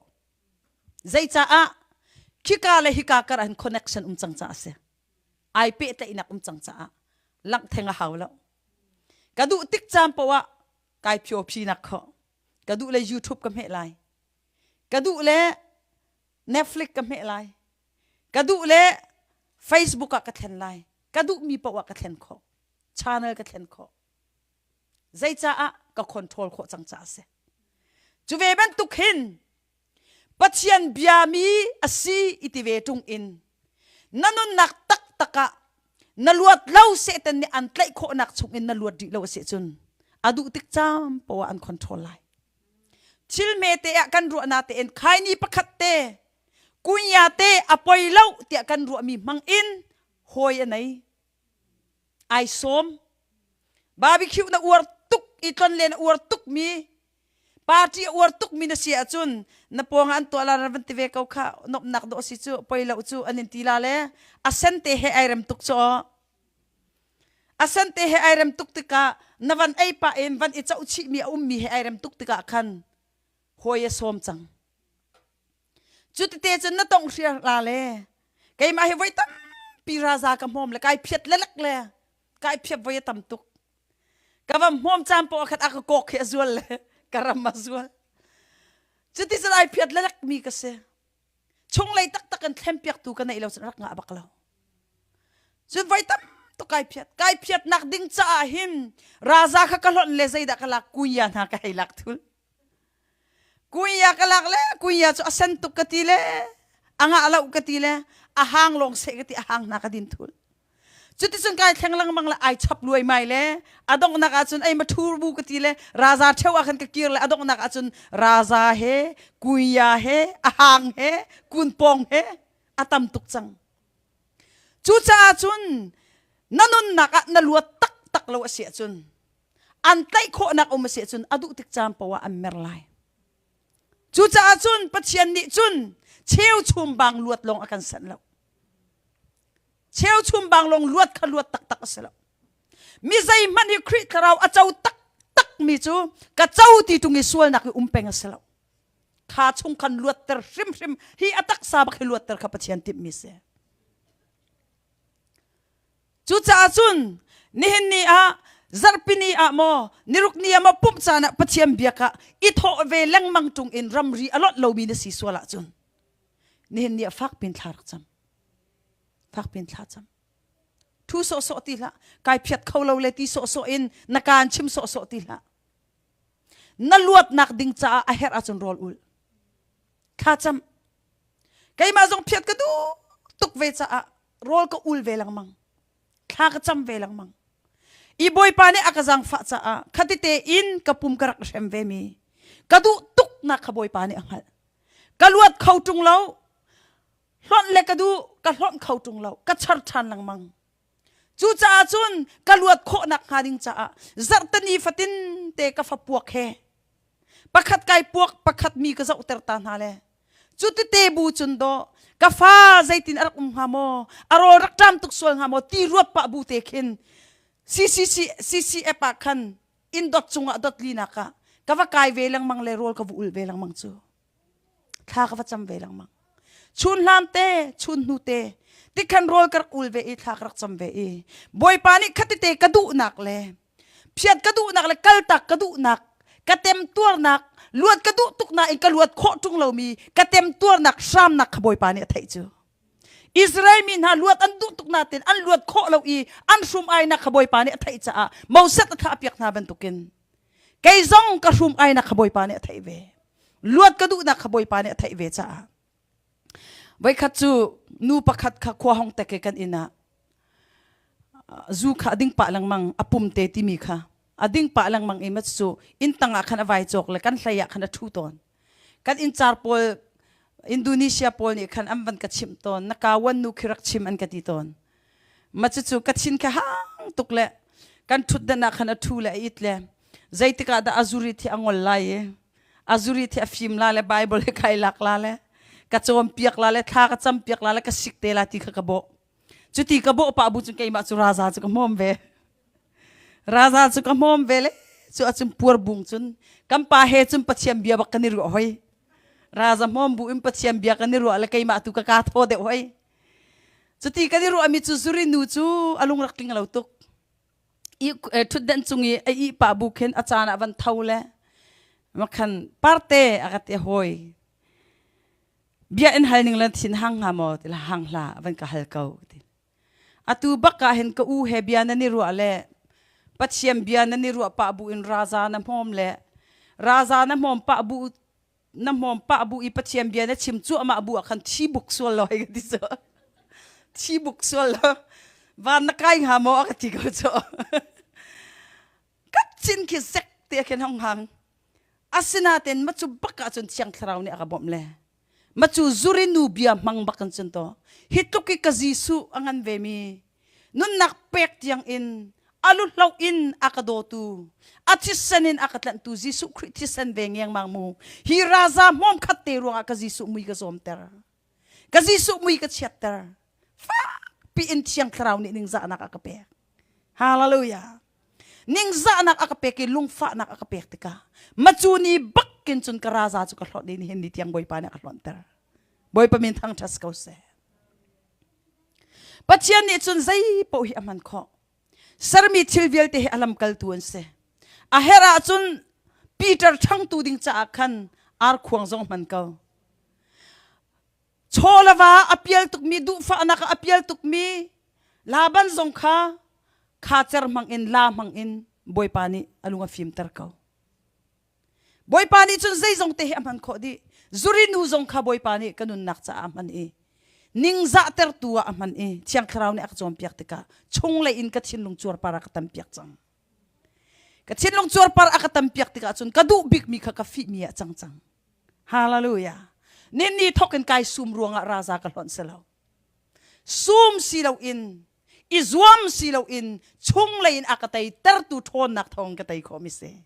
Zeicaah khika le hika kar ah hin connection um cang caah a si. Ai pehtlaihnak um cang caah langh theng a hau lo. Ka duh tik caan paoh ah kai phio phinak kho. Ka duh le YouTube ka hmeh lai. Ka duh le Netflix ka hmeh lai. Ka duh le Facebook ah ka thlen lai. Ka duhmi paoh ah ka thlen khawh. Channel ka thlen khawh. Zeicaah ka control khawh cang caah a si. Cu ve bantuk hin Pathian biami a si i ti ve ṭung in na nunnak taktak ah na luat lo Satan nih an tlaih khawhnak chungin na luat rih lo a si cun a duh tik caan poah an control lai. Thil hmete ah kan ruahnak tein khaini pakhat te kunya te a poi lo tiah kan ruahmi hmang in hawi a nei. Ai sawm. Barbecue na uar tuk i tlonlen a uar tukmi party a uar tukmi na si ahcun na pawng ah an tuah la van ti ve ko kha nomhnak dawh si cu poi lo cu an in ti la le a sen te he ai rem tuk cu a sen te he ai rem tuk tikah na van ei pah in van i coh chih mi a ummi he ai rem tuk tikah khan hawi a sawm cang cu tete cun na tong hriar la le keimah hi voi tampi raza ka hmawm le kai phiat lelek le kai phiat voi a tam tuk ka va hmawm caan poah khat a ka kawk hi a zual le ka ram a zual cuti cun ai phiat lelek mi ka si chunglei taktak in thlempiaktu ka neih lo cun rak ngah bak lo cun voi tam tuk kai phiat kai phiatnak ding caah hin raza kha ka hlonh le zeidah ka lak kuya hna ka hei lak thul Kuya ka lak le kuya cu a sen tuk ka ti le a ngah lo ka ti le a hang lawng seh ka ti a hang hna ka din thul. Cuticun kai thleng lengmang le ai chap luaimai le a donghnak ahcun ei ma thur bu ka ti le raza ṭheo ah khan ka kir le a donghnak ahcun raza he kuya he a hang he kunpawng he a tam tuk cang. Cucaah cun na nunnak ah na luat taktak lo a si ahcun an tlaih khawhnak um a si ahcun a duh tik caan paoh ah an mer lai. Cucaah cun Pathian nih cun cheuchum bang luat lawng a kan sanh lo. Cheuchum bang lawng luat kha luat taktak a si lo. Mi zeihmanh hi Khrih thlarau a co taktak mi cu ka co ti tung i sualnak i um peng a si lo. Kha chung khan luatter hrimhrim hi a taksa bak hi luatter kha Pathian timhmi si. Cucaah cun nihin ni ah zarhpini ah maw niruk ni ah maw pumh caan ah Pathian biak ah i thawh ve lengmang ṭung in ramri a lonh lomi na si sual ahcun nihin ni ah fak pin thla rak cam. Fak pin thla cam. Thu sawhsawh ti hlah. Kai phiat kho lo le ti sawhsawh in na kaan chim sawhsawh ti hlah. Na luatnak ding caah a herh ahcun rawl ul. Thla cam. Keimah zong phiat ka duh tuk ve caah rawl ka ul ve lengmang. Thla ka cam ve lengmang. I Bawipa nih a ka zaangfah caah khatite in ka pum ka rak hrem ve mi ka duh tuk nak kha Bawipa nih a hngalh. Ka luat kho ṭung lo. Hlonh le ka duh, ka hlonh kho ṭung lo. Ka char ṭhan lengmang. Cucaah cun ka luat khawhnak hnga ding caah zarhteni fatin te ka fa puak he pakhat kai puak pakhat mi ka zohter ta hna le cutite bu cun dawh ka fa zeitin a rak um hnga maw a rawl rak ṭam tuk sual hnga maw ti ruat pah bu te khin CCC CCF ah khan inn dot cungah dot linak ah ka va kai ve lengmang le rawl ka va ul ve lengmang cu thla ka va cam ve lengmang chun hlan te chun hnu te tikhan rawl ka rak ul ve i thla ka rak cam ve i bawipa nih khatite ka duhnak le phiat ka duhnak le kaltak ka duhnak ka temtuarnak luat ka duh tuk nain ka luat khawh ṭung lomi ka temtuarnak hramnak kha Bawipa nih a theih cu Israel mi hna luat an duh tuk nain an luat khawh lo i an hrum ainak kha Bawipa nih a theih caah Moses a thlah piak hna bantukin kei zong ka hrum ainak kha Bawipa nih a theih ve luat ka duhnak kha Bawipa nih a theih ve caah voikhat cu nu pakhat kha khua hong tek i kan inn ah zu kha a ding pah lengmang a pum te timi kha a ding pah lengmang i mat cu inn tang ah khan a vai cawk le kan hlei ah khan a ṭhu tawn kan inncar pawl Indonesia pawl nih khan an van ka chimh tawn na kawan nu khi rak chim an ka ti tawn ma cucu ka thin kha hang tuk le kan ṭhutdan ah khan a ṭhu le a it le zeitik ah dah a zuri thi a ngol lai i a zuri thi a fim la le Bible he kai lak la le ka cawnpiak la le thla ka campiak la le ka sik te la ti kha ka bawh Cuti ka bawh pah bu cun keimah cu raza cu ka hmawm ve. Raza cu ka hmawm ve le cu acun puar bung cun kan pa he cun Pathian bia bak kan i ruah hoi. Raza hmawm bu in Pathian bia kan i ruah le keimah tu ka ka thaw deuh hoi. Cuti kan i ruahmi cu zuri nu cu a lung rak tling lo tuk. I ṭhutdenh cung i a ih pah bu khin a caan ah van tho le makhan parte a ka ti hawi. Bia in hal ning le thin hang hnga maw ti la hang hlah van ka hal ko ti. Atu bak ah hin ka u he bia nan i ruah le Pathian bia nan i ruah pah bu in raza na hmawm le raza na hmawm pah bu na hmawm pah bu i Pathian bia na chim cuahmah bu ah khan thi buk sual lo hei ka ti cu. Thi buk sual lo. Van na kai hnga maw a ka ti ko cu. Ka cin khi sek te khin hong hang. Asinain macu bak ahcun Thiang Thlarau nih a ka bawmh le macu zurinu bia hmang bak in cun to hi tluk i ka Jesuh a ngan vemi nunnak pek tiang in alu hlo in a ka dawtu a thisen in a ka tlanhtu Jesuh Khrih thisen ve ngengmang mu hi raza hmawm khat te ruangah ka Jesuh mui ka zawmter ka Jesuh mui ka chiatter fakpi in Thiang Thlarau nih ningzahnak a ka pek Hallelujah ningzahnak a ka pek i lungfahnak a ka pek tikah macu ni bakin cun ka raza cu ka hlawt i nihin ni tiang Bawipa nih a ka hlawnter Bawipa min thangṭhat ko seh Pathian nih cun zei paoh hi a hman khawh sermi thil vialte hi a lamkaltu an si a herh ahcun Peter ṭhangtu ding caah khan arkhuang zong hman ko Chaw le va a pial tukmi duhfahnak ah a pial tukmi Laban zong kha khacer hmang in la hmang in Bawipa nih a lung a fimter ko. Bawipa nih cun zeizong te hi a hman khawh dih. Zuri nu zong kha Bawipa nih ka nunnak caah a hman i. Ningzahtertu ah a hman i Thiang Thlarau nih a ka cawnpiak tikah chunglei in ka thinlung cuarpar a ka tampiak cang. Ka thinlung cuarpar a ka tampiak tikah cun ka duh bikmi kha ka fihmi ah cang cang. Hallelujah. Ninni thawk in kai sum ruangah raza ka hlonh si lo. Sum si loin i zuam si loin chunglei in a ka tei tertu ṭhawnnak thawng ka tei khawh mi si.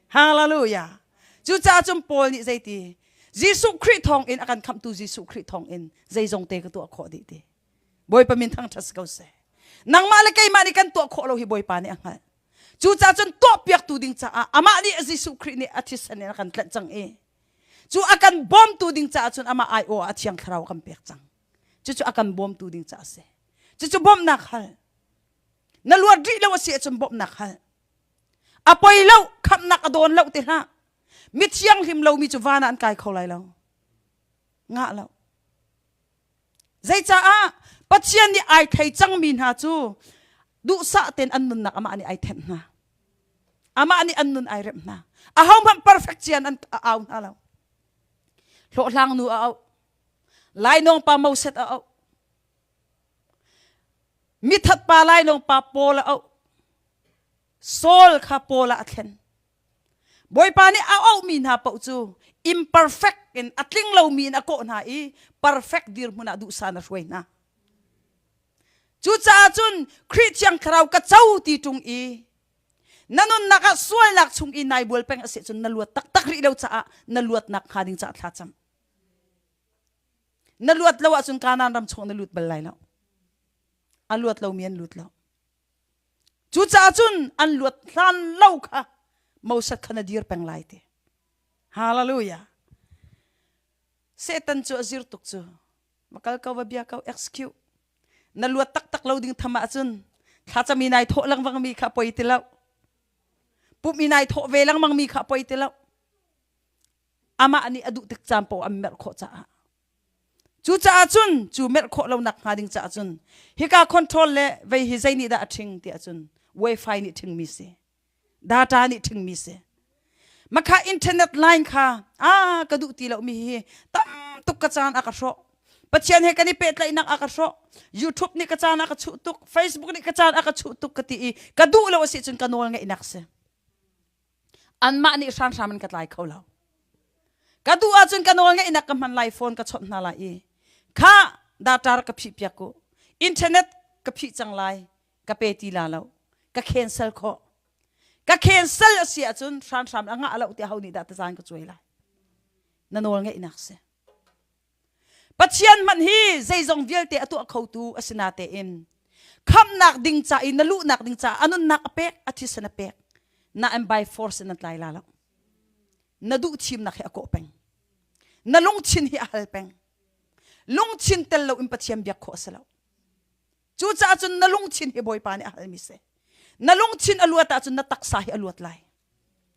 Hallelujah. Cucaah cun Paul nih zeiti Jesuh Khrih thawng in a kan khamhtu Jesuh Khrih thawng in zeizong te ka tuah khawh dih ti. Bawipa min thangṭhat si ko seh. Nangmah le keimah nih kan tuah khawh lo hi Bawipa nih a hngalh. Cucaah cun tuahpiaktu ding caah amah nih Jesuh Khrih nih a thisen in a kan tlanh cang i cu a kan bawmtu ding caah cun amah aiawh ah a Thiang Thlarau a kan pek cang. Cucu a kan bawmtu ding caah a si. Cucu bawmhnak hal. Na luat rih lo a si ahcun bawmhnak hal. A poi lo, khamhnak a dawn lo ti hlah. Mi thianghlim lomi cu van ah an kai kho lai lo. Ngah lo. Zeicaah Pathian nih ai thei cangmi hna cu duhsah tein an nunnak amah nih ai thenh hna. Amah nih an nun ai remh hna. Ahohmanh perfect cian an a au hna lo. Hlawhhlang nu a auh. Lainawng pa Moses a auh. Mithat pa lainawng pa Paul a auh. Saul kha Paul ah a thlen. Bawipa nih a auhmi hna paoh cu imperfect in a tling lomi in a kawh hna i perfect dirhmun ah duhsah na hruai hna. Cucaah cun Khrih Thiang Thlarau ka co ti ṭung i na nunnak ah sualnak chung i nai bual peng a si cun na luat taktak rih lo caah na luatnak hnga ding caah thlacam. Na luat lo ahcun Kanaan ram chung na lut bal lai lo. A luat lomi an lut lo. Cucaah cun an luat hlan lo kha Moses kha na dir peng lai ti. Hallelujah. Satan cu a zir tuk cu. Makal ko va bia ko execute. Na luat taktak lo ding tham ahcun thlacam i nai thawh lengmang mi kha poi ti lo. Pum i nai thawh ve lengmang mi kha poi ti lo. Amah nih a duh tik caan paoh an merh khawh caah. Cucaah cun cu merh khawh lonak hnga ding caah cun hika control le vei hi zei nih dah a ṭhing tiah cun wifi nih ṭhingmi si data nih ṭhingmi si makha internet line kha a ka duh ti lomi hi tam tuk ka caan a ka hrawh Pathian he kan i pehtlaihnak a ka hrawh YouTube nih ka caan a ka chuh tuk Facebook nih ka caan a ka chuh tuk ka ti i ka duh lo a si cun ka nawl ngeihnak si Anmah nih hranhram in ka tlai kho lo. Ka duh ahcun ka nawl ngeihnak ka hman lai phone ka chawnh hna lai i kha data ka phih piak u. Internet ka phih cang lai ka pe ti la lo. Ka cancel khawh. Ka cancel a si ahcun hranhram a ngah lo tiah ho nih dah tazan ka cuai lai. Na nawl ngeihnak si. Pathian hmanh hi zeizong vialte a tuah khotu a si natein khamhnak ding ca i na luhnak ding caah a nunnak a pek, a thisen a pek. Na and by force in nan tlai la lo. Na duh thimnak hi a kawh peng. Na lungthin hi a hal peng. Lungthin tel lo in Pathian biak khawh a si lo. Cucaah cun na lungthin hi Bawipa nih a halmi si. Na lungthin a luat ahcun na taksa hi a luat lai.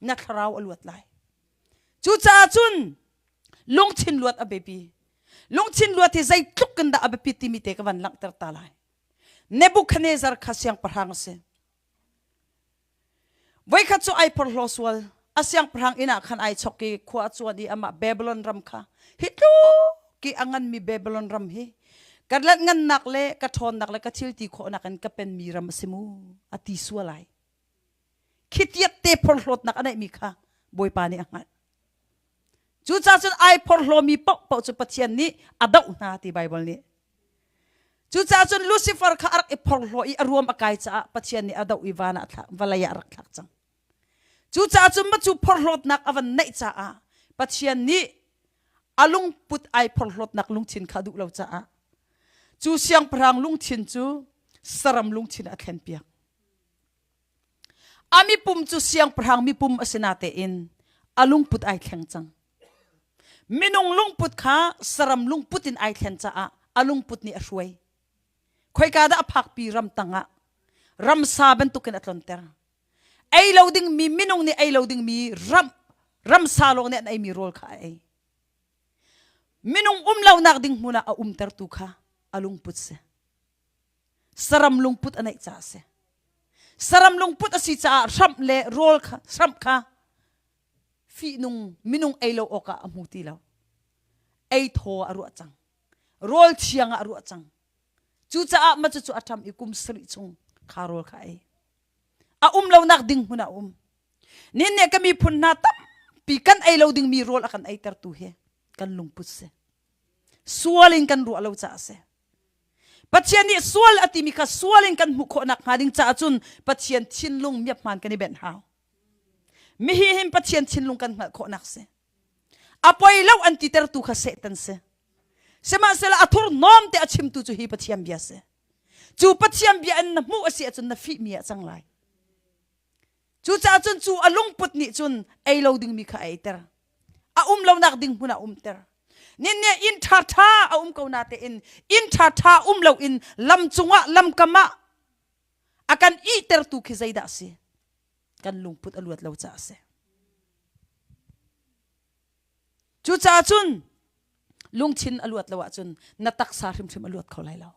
Na thlarau a luat lai. Cucaah cun lungthin luat a biapi. Lungthin luat hi zeitluk in dah a biapit timi te ka van langhter ta lai. Nebuchadnezzar kha siangpahrang a si. Voikhat cu ai phorhlaw sual. A siangpahrang inn ah khan ai chok i khua a cuan i amah Babylon ram kha hi tluk i a nganmi Babylon ram hi ka ngannak le ka ṭhawnnak le ka thil ti khawhnak in ka penmi ram a si mu a ti sual ai. Khitiat te phorhlawtnak a neihmi kha Bawipa nih a hngalh. Cucaah cun ai phorhlawmi paohpaoh cu Pathian nih a doh hna ti Baibal nih. Cucaah cun Lucifer kha a rak i phorhlaw i a ruam a kai caah Pathian nih a doh i van ah thlak, vawlei ah a rak thlak cang. Cucaah cun macu phorhlawtnak a van neih caah Pathian nih a lungput ai phorhlawtnak lungthin kha a duh lo caah cu siangpahrang lungthin cu saram lungthin a thlenpiak. A mipum cu siangpahrang mipum a si natein a lungput ai thleng cang. Minung lungput kha saram lungput in ai thlen caah a lungput nih a hruai. Khoika dah a phakpi ramtang ah ramsa bantukin a tlonter. Ei lo dingmi minung nih ei lo dingmi ram ramsa lawng nih an eimi rawl kha a ei. Minung um lonak ding hmun ah a umtertu kha a lungput si. Saram lungput a neih caah a si. Saram lungput a si caah hramh le rawl kha hramh kha fihnung minung ei lo awkah a hmu ti lo. Ei thaw a ruah cang. Rawl thiang ah a ruah cang. Cucaah mah cucu a ṭam i kum sarih chung kha rawl kha a ei. A um lonak ding hmun ah a um. Nin nih ka miphun hna tampi kan ei lo dingmi rawl a kan eitertu hi kan lungput si. Sual in kan ruah lo caah a si. Pathian nih sual a timi kha sual in kan hmuh khawh nakhnga ding caah cun Pathian thinlung miaphmaan kan i benh hau. Mihi hin Pathian thinlung kan hngalh khawhnak si. A poi lo an titertu kha Satan si. Sihmanhsehlaw a thurhnawm te a chimtu cu hi Pathian bia si. Cu Pathian bia in na hmuh a si ahcun na fihmi ah cang lai. Cucaah cun cu a lungput nih cun ei lo dingmi kha a eiter. A um lonak ding hmun ah umter. Nin nih inn ṭhaṭha a um ko na tein inn ṭhaṭha um loin lam cungah lamkam ah a kan ihtertu khi zeidah a si? Kan lungput a luat lo caah a si. Cucaah cun lungthin a luat lo ahcun na taksa hrimhrim a luat kho lai lo.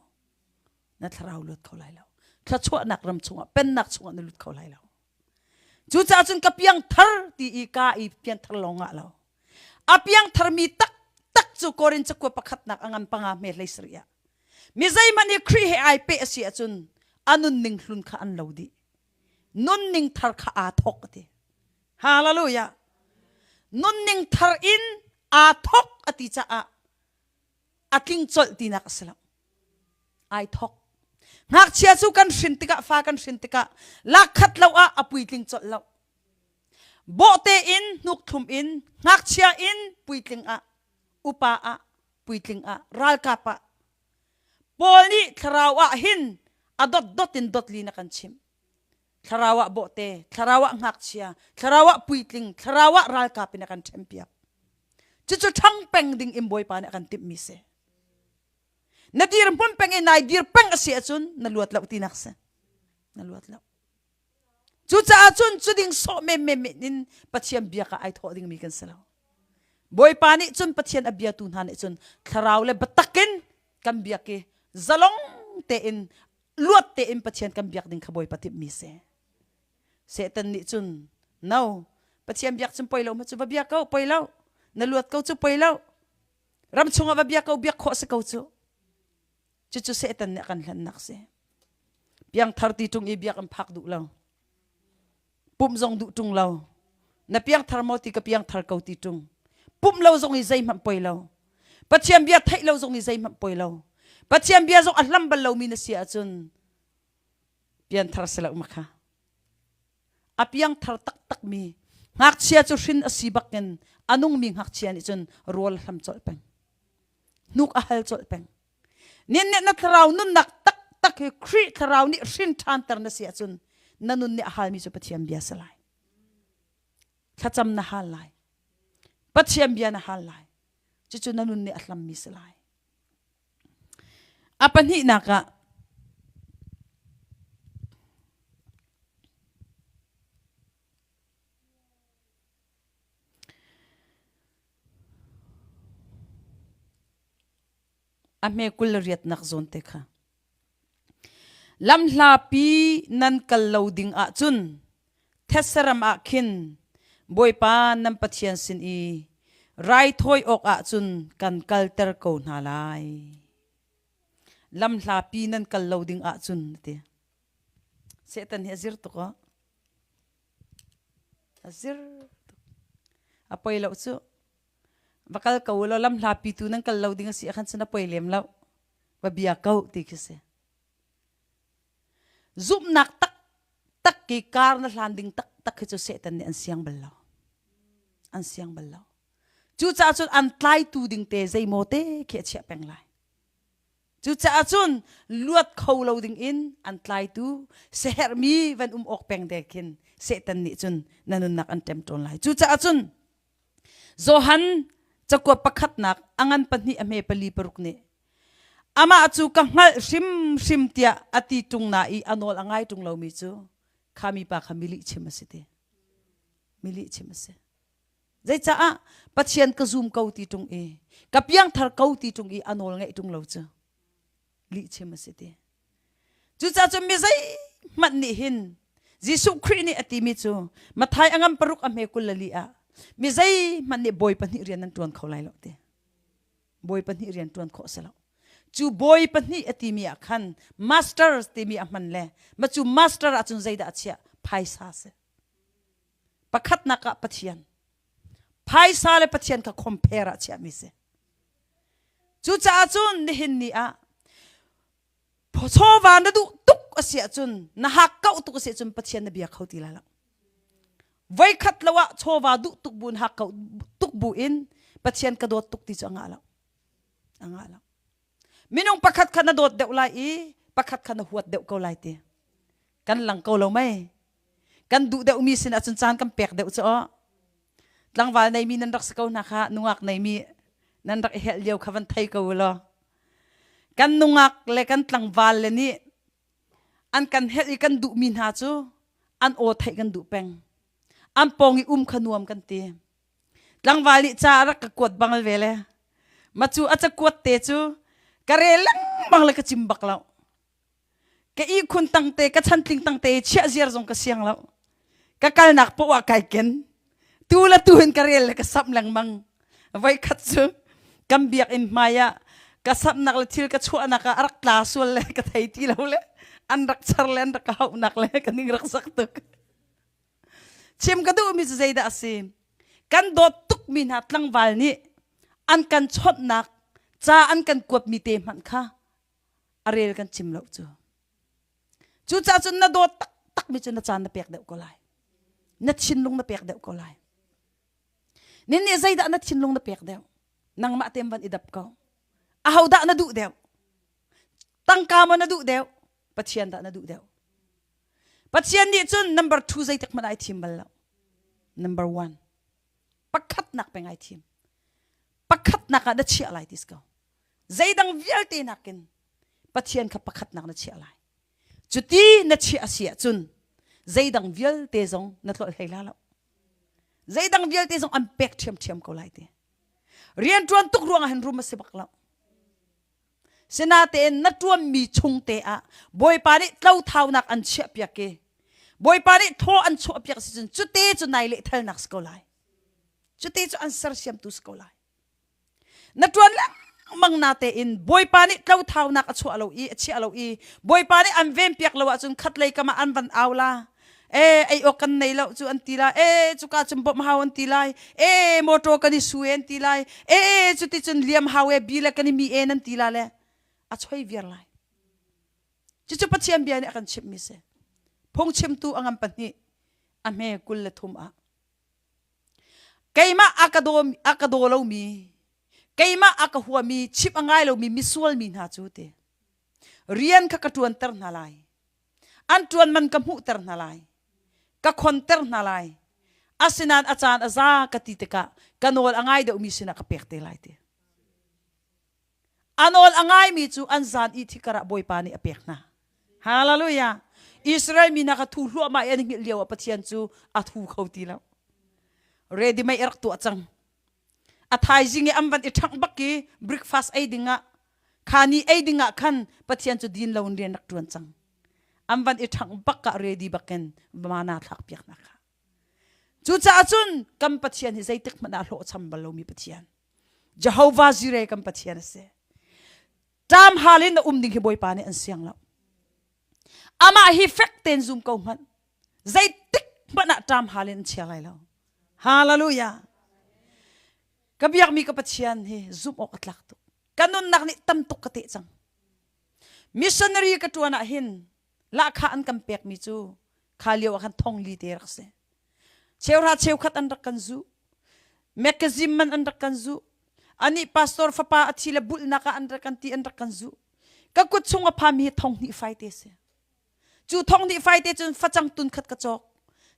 Na thlarau luat kho lai lo. Thluachuahnak ram chungah pennak chungah na lut kho lai lo. Cucaah cun ka piang thar ti i ka i pianthar lawng ngah lo. A piangtharmi taktak cu Korin cakua pakhatnak a ngan panga hme hlei sarih ah. Mi zeihmanh hi Khrih he ai peh a si ahcun a nunning hlun kha an lo dih. Nunning thar kha aa thawk a ti. Hallelujah. Nunning thar in aa thawk a ti caah a tling colh tinak a si lo. Ai thawk. Ngakchia cu kan hrin tikah fa kan hrin tikah lak khat lo ah a puitling colh lo. Bawhte in hnukthlum in ngakchia in puitling ah upa ah puitling ah ralkap ah Paul nih thlarau ah hin a dotdot in dotli na kan chimh. Thlarau ah bawhte, thlarau ah ngakchia, thlarau ah puitling, thlarau ah ralkap in a kan ṭhenpiak. Cucu ṭhang peng ding in Bawipa nih a kan timhmi si. Na dirhmun peng i nai dir peng a si ahcun na luat lo tinak si. Na luat lo. Cucaah cun cu ding sawh menmen in Pathian biak ah ai thawh dingmi kan si lo. Bawipa nih cun Pathian a biatu hna nih cun thlarau le biatak in kan biak i zalong tein luat tein Pathian kan biak ding kha Bawipa timhmi si. Satan nih cun no Pathian biak cun poi lo ma cu va biak ko poi lo na luat ko cu poi lo ram chungah va biak ko biak khawh si ko cu Cucu Satan nih a kan hlennak si. Piangthar ti ṭung i biak an phak duh lo. Pumh zong duh ṭung lo. Na piangthar maw ti ka piangthar ko ti ṭung. Pumh lo zong i zeihmanh poi lo. Pathian bia theih lo zong i zeihmanh poi lo. Pathian bia zong a hlam bal lomi na si ahcun pianthar si lo ma kha. A piangthar taktakmi ngakchia cu hrin a si bakin a nungmi ngakchia nih cun rawl a hlam colh peng. Hnuk a hal colh peng. Nin nih na thlarau nunnak taktak hi Khrih thlarau nih hrin ṭhanter na si ahcun na nun nih a halmi cu Pathian bia si lai. Thlacam na hal lai. Pathian bia na hal lai. Cucu na nun nih a hlammi si lai. A pahnihnak ah A hme 28nak zawn te kha. Lamhlapi nan kal lo ding ahcun thetse-ram ah khin Bawipa nan Pathian sin i raithawi awk ahcun kan kalter ko hna lai. Lamhlapi nan kal lo ding ahcun a ti. Satan hi a zir tuk aw. A zir tuk. A poi lo cu. Va kal ko law lam hlapi tu nan kal lo ding a si ahkhan cun a poi lem lo. Va bia ko ti khi si. Zumhnak taktak ki kar na hlan ding taktak khi cu Satan nih an siang bal lo. An siang bal lo. Cucaah cun an tlaitu ding te zeimaw te khi a chiah peng lai. Cucaah cun luat kho lo ding in an tlaitu siaherhmi van um awk peng de khin Satan nih cun na nunnak an ṭemṭawn lai. Cucaah cun Johan cakuat pakhatnak a ngan pahnih a hme pali paruk nih amah cu ka hngalh hrimhrim tiah a ti ṭung na i a nawl a ngai ṭung lomi cu kha mipa kha mi lihchim a si ti. Mi lihchim a si. Zeicaah Pathian ka zum ko ti ṭung i ka piangthar ko ti ṭung i a nawl ngeih ṭung lo cu lihchim a si ti. Cucaah cun mi zeihmanh nih hin Jesuh Khrih nih a timi cu Matthai a ngam paruk a hme 24 ah mi zeihmanh nih bawi pahnih rian nan ṭuan kho lai lo ti. Bawi pahnih rian ṭuan khawh a si lo. Cu bawi pahnih a timi ah khan master timi a hman le ma cu master ahcun zeidah a chiah? Phaisa si. Pakhatnak ah Pathian. Phaisa le Pathian kha compare ah chiahmi si. Cucaah cun nihin ni ah chawva na duh tuk a si ahcun na hak kauh tuk a si ahcun Pathian na bia kho ti lai lo. Voikhat lo ah chawva duh tuk bu in hak kauh tuk bu in Pathian ka dawt tuk ti cu a ngah lo. A ngah lo. Minung pakhat kha na dawt deuh lai i pakhat kha na huat deuh ko lai ti. Kan lang ko lo mei. Kan duh deuhmi sin ahcun caan kan pek deuh cu aw. Tlangval neimi nan rak si ko hna kha nungak neimi nan rak i helh lio kha van thei ko u law. Kan nungak le kan tlangval le nih an kan helh i kan duhmi hna cu an aw theih kan duh peng. An pawng i um kha nuam kan ti. Tlangval nih ca a rak ka kuat bang ve le. Ma cu a cakuat te cu ka rel lengmang le ka cim bak lo. Ka ihkhun tangte ka chantling tangte chiah ziar zong ka siang lo. Ka kalnak poah ah kai ken. Tu le tu in ka rel le ka samh lengmang. Voikhat cu kan biakinn hmai ah ka samhnak le thil ka chuahnak ah a rak tla sual le ka thei ti lo le an rak char le an rak ka hauhnak le ka ning rak sak tuk. Chim ka duhmi cu zeidah a si? Kan dawt tukmi hna tlangval nih an kan chawnhnak ca an kan kuatmi te hmanh kha a rel kan chim lo cu. Cucaah cun na dawt taktakmi cu na caan na pek deuh ko lai. Na thinlung na pek deuh ko lai. Nin nih zeidah na thinlung na pek deuh? Nangmah tem van i dap ko. Ahodah na duh deuh? Tangka maw na duh deuh? Pathian dah na duh deuh? Pathian nih cun number two zeitik hmanh ai thim bal lo. Number one. Pakhatnak peng ai thim. Pakhatnak ah na chiah lai ti si ko. Zeidang vialte nakin Pathian kha pakhatnak na chiah lai. Cuti na chiah a si ahcun zeidang vialte zong na tlolh hlei la lo. Zeidang vialte zong an pek ṭhiamṭhiam ko lai ti. Rianṭuan tuk ruangah hin rum a si bak lo. Sinatein na ṭuanmi chung te ah Bawipa nih tlothaunak an chiahpiak i Bawipa nih thaw an chuahpiak si cun cute cu nai lehthalnak si ko lai. Cute cu an sersiamtu si ko lai. Na ṭuan lengmang na tein Bawipa nih tlothaunak a chuah lo i a chiah lo i Bawipa nih an venpiak lo ahcun khatlei kam ah an van au la. E ei awk kan nei lo cu an ti lai. E cuka cun bawmh hau an ti lai. E motor kan i su e an ti lai. E cuticun liam hau e bi le kan i mi e nan ti la le a choi viar lai. Cucu Pathian bia nih a kan chimhmi si. Phungchimtu a ngan pahnih a hme 23 ah Keimah a ka daw, a ka daw lomi, keimah a ka huami, chimh a ngai lomi misual mi hna cu ti. Rian kha ka ṭuanter hna lai. An ṭuan man ka hmuhter hna lai. Ka khonter hna lai. Asinain a caan a za ka ti tikah ka nawl a ngai deuhmi sinah ka pek te lai ti. A nawl a ngaimi cu an zan i thikar ah Bawipa nih a pek hna. Hallelujah. Israel mi hna kha thu hluahmah i an hngilh lio ah Pathian cu a thu kho ti lo. Ready mei rak tuah cang. A thaizing i an van i ṭhangh bak i breakfast ei ding ah kha ni ei ding ah khan Pathian cu din lo in rian rak ṭuan cang. An van i ṭhangh bak ah ready bakin mana thlak piak hna kha. Cucaah cun kan Pathian hi zeitik hmanh ah hlawhcham bal lomi Pathian. Jehovah Jireh kan Pathian a si. Ṭam hal in na um ding hi Bawipa nih an siang lo. Amah hi fek tein zum ko hmanh. Zeitik hmanh ah ṭam hal in an chia lai lo. Hallelujah. Ka biakmi ka Pathian hi zumh awk a tlak tuk. Ka nunnak nih tam tuk ka teh cang. Missionary ka ṭuan ah hin lahkhah an kan pekmi cu kha lio ah khan thong li te rak si. Cheuhra cheukhat an rak kan zuh. Magazine man an rak kan zuh. Anih pastor fapa a thi le bulhnak ah an rak kan ti an rak kan zuh. Ka kut chung a phami hi thong hnih fai te si. Cu thong hnih fai te cun facang tun khat ka cawk.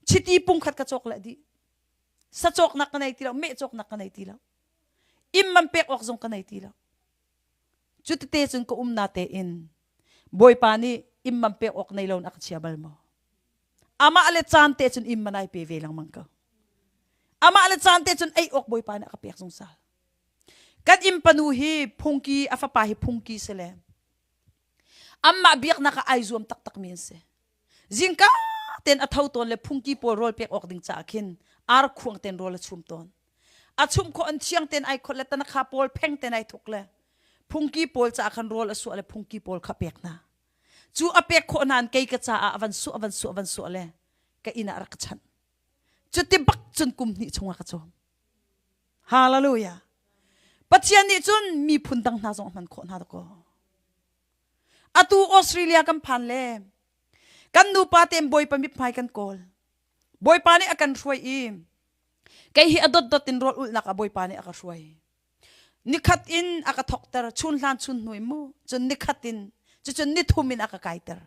Chiti pung khat ka cawk le dih. Sa cawknak ka nei ti lo, meh cawknak ka nei ti lo. Inn man pek awk zong ka nei ti lo. Cu tete cun ka um na tein Bawipa nih inn man pek awk nei lo in a ka chia bal maw? Amah le caan te cun inn man ai pe ve lengmang ko. Amah le caan te cun ei awk Bawipa nih a ka pek zungzal. Kan inn panu hi phungki a fapa hi phungki si le anmah biaknak ah ai zuam taktakmi an si. Zingka ten a tho tawn le phungki pawl rawl pek awk ding caah khin ar khuang ten rawl a chum tawn. A chumh khawh an thiang ten ai khawt le tanakha pawl pheng ten ai thuk le. Phungki pawl caah khan rawl a suah le phungki pawl kha pek hna. Cu a pek khawh nain kei ka caah a van suah a van suah a van suah le ka inn ah rak ka chanh. Cuti bak cun kum hnih chungah ka cawm. Hallelujah. Pathian nih cun miphun dang hna zong a hman khawh hna dakaw. Atu Australia kan phan le kan nupa tein Bawipa mithmai kan kawl. Bawipa nih a kan hruai i kei hi a dotdot in rawl ulhnak ah Bawipa nih a ka hruai. Nikhat in a ka thokter chun hlan chun hnu in mu cun nikhat in cucun nithum in a ka kaiter.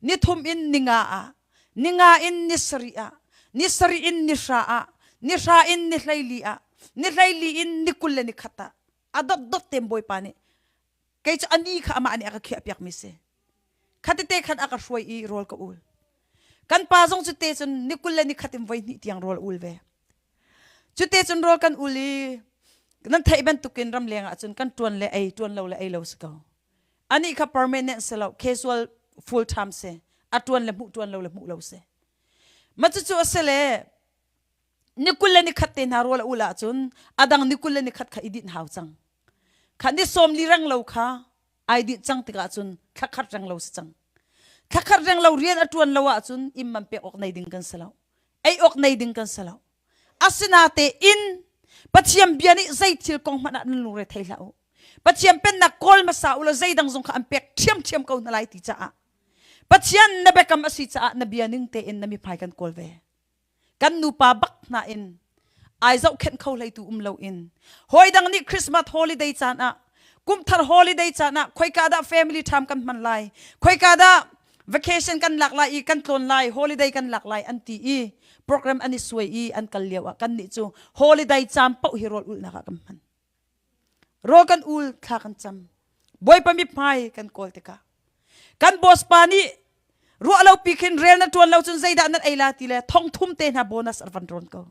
Nithum in ninga ah ninga in ni sarih ah ni sarih in ni hra ah ni hra in ni hleili ah ni hleili in ni 20 le ni khat ah a dotdot tem Bawipa nih kei cu ani kha amah nih a ka khiah piakmi si. Khatite khan a ka hruai i rawl ka ul. Kan pa zong cu te cun ni 20 le ni khat in voi hnih tiang rawl ul ve. Cute cun rawl kan ul i nan theih bantukin ramleng ah cun kan ṭuan le ei ṭuan lo le ei lo si ko. Anih kha permanent si lo, casual full time si. A ṭuan le hmuh ṭuan lo le hmuh lo si. Ma cucu a si le ni 20 le ni khat te hna rawl a ul ahcun a dang ni 20 le ni khat kha i dinh hau cang. Kha ni sawm li reng lo kha ai dinh cang tikah cun thla khat reng lo si cang. Thla khat reng lo rian a ṭuan lo ahcun inn man pek awk nei ding kan si lo. Ei awk nei ding kan si lo. Asinain Pathian bia nih zei thil kong hmanh ah nan lungre thei hlah u. Pathian pennak kawl hmasa u law zeidang zong kha an pek ṭhiamṭhiam ko hna lai ti caah Pathian na biakam a si caah na bia ning tein na mithmai kan kawl ve. Kan nupa bak hna in ai zohkhenh kho hleitu um loin hawi dang nih Christmas holiday caan ah kumthar holiday caan ah khoika dah family time kan hman lai khoika dah vacation kan lak lai i kan tlawn lai holiday kan lak lai an ti i program an i suai i an kal lio ah kan nih cu holiday caan paoh hi rawl ulhnak ah kan hman rawl kan ul thla kan cam bawipa mithmai kan kawl tikah kan boss pa nih ruah lo pi khin rel na tuan lo cun zeidah nan ei la ti le thong thum te hna bonus a van rawn ko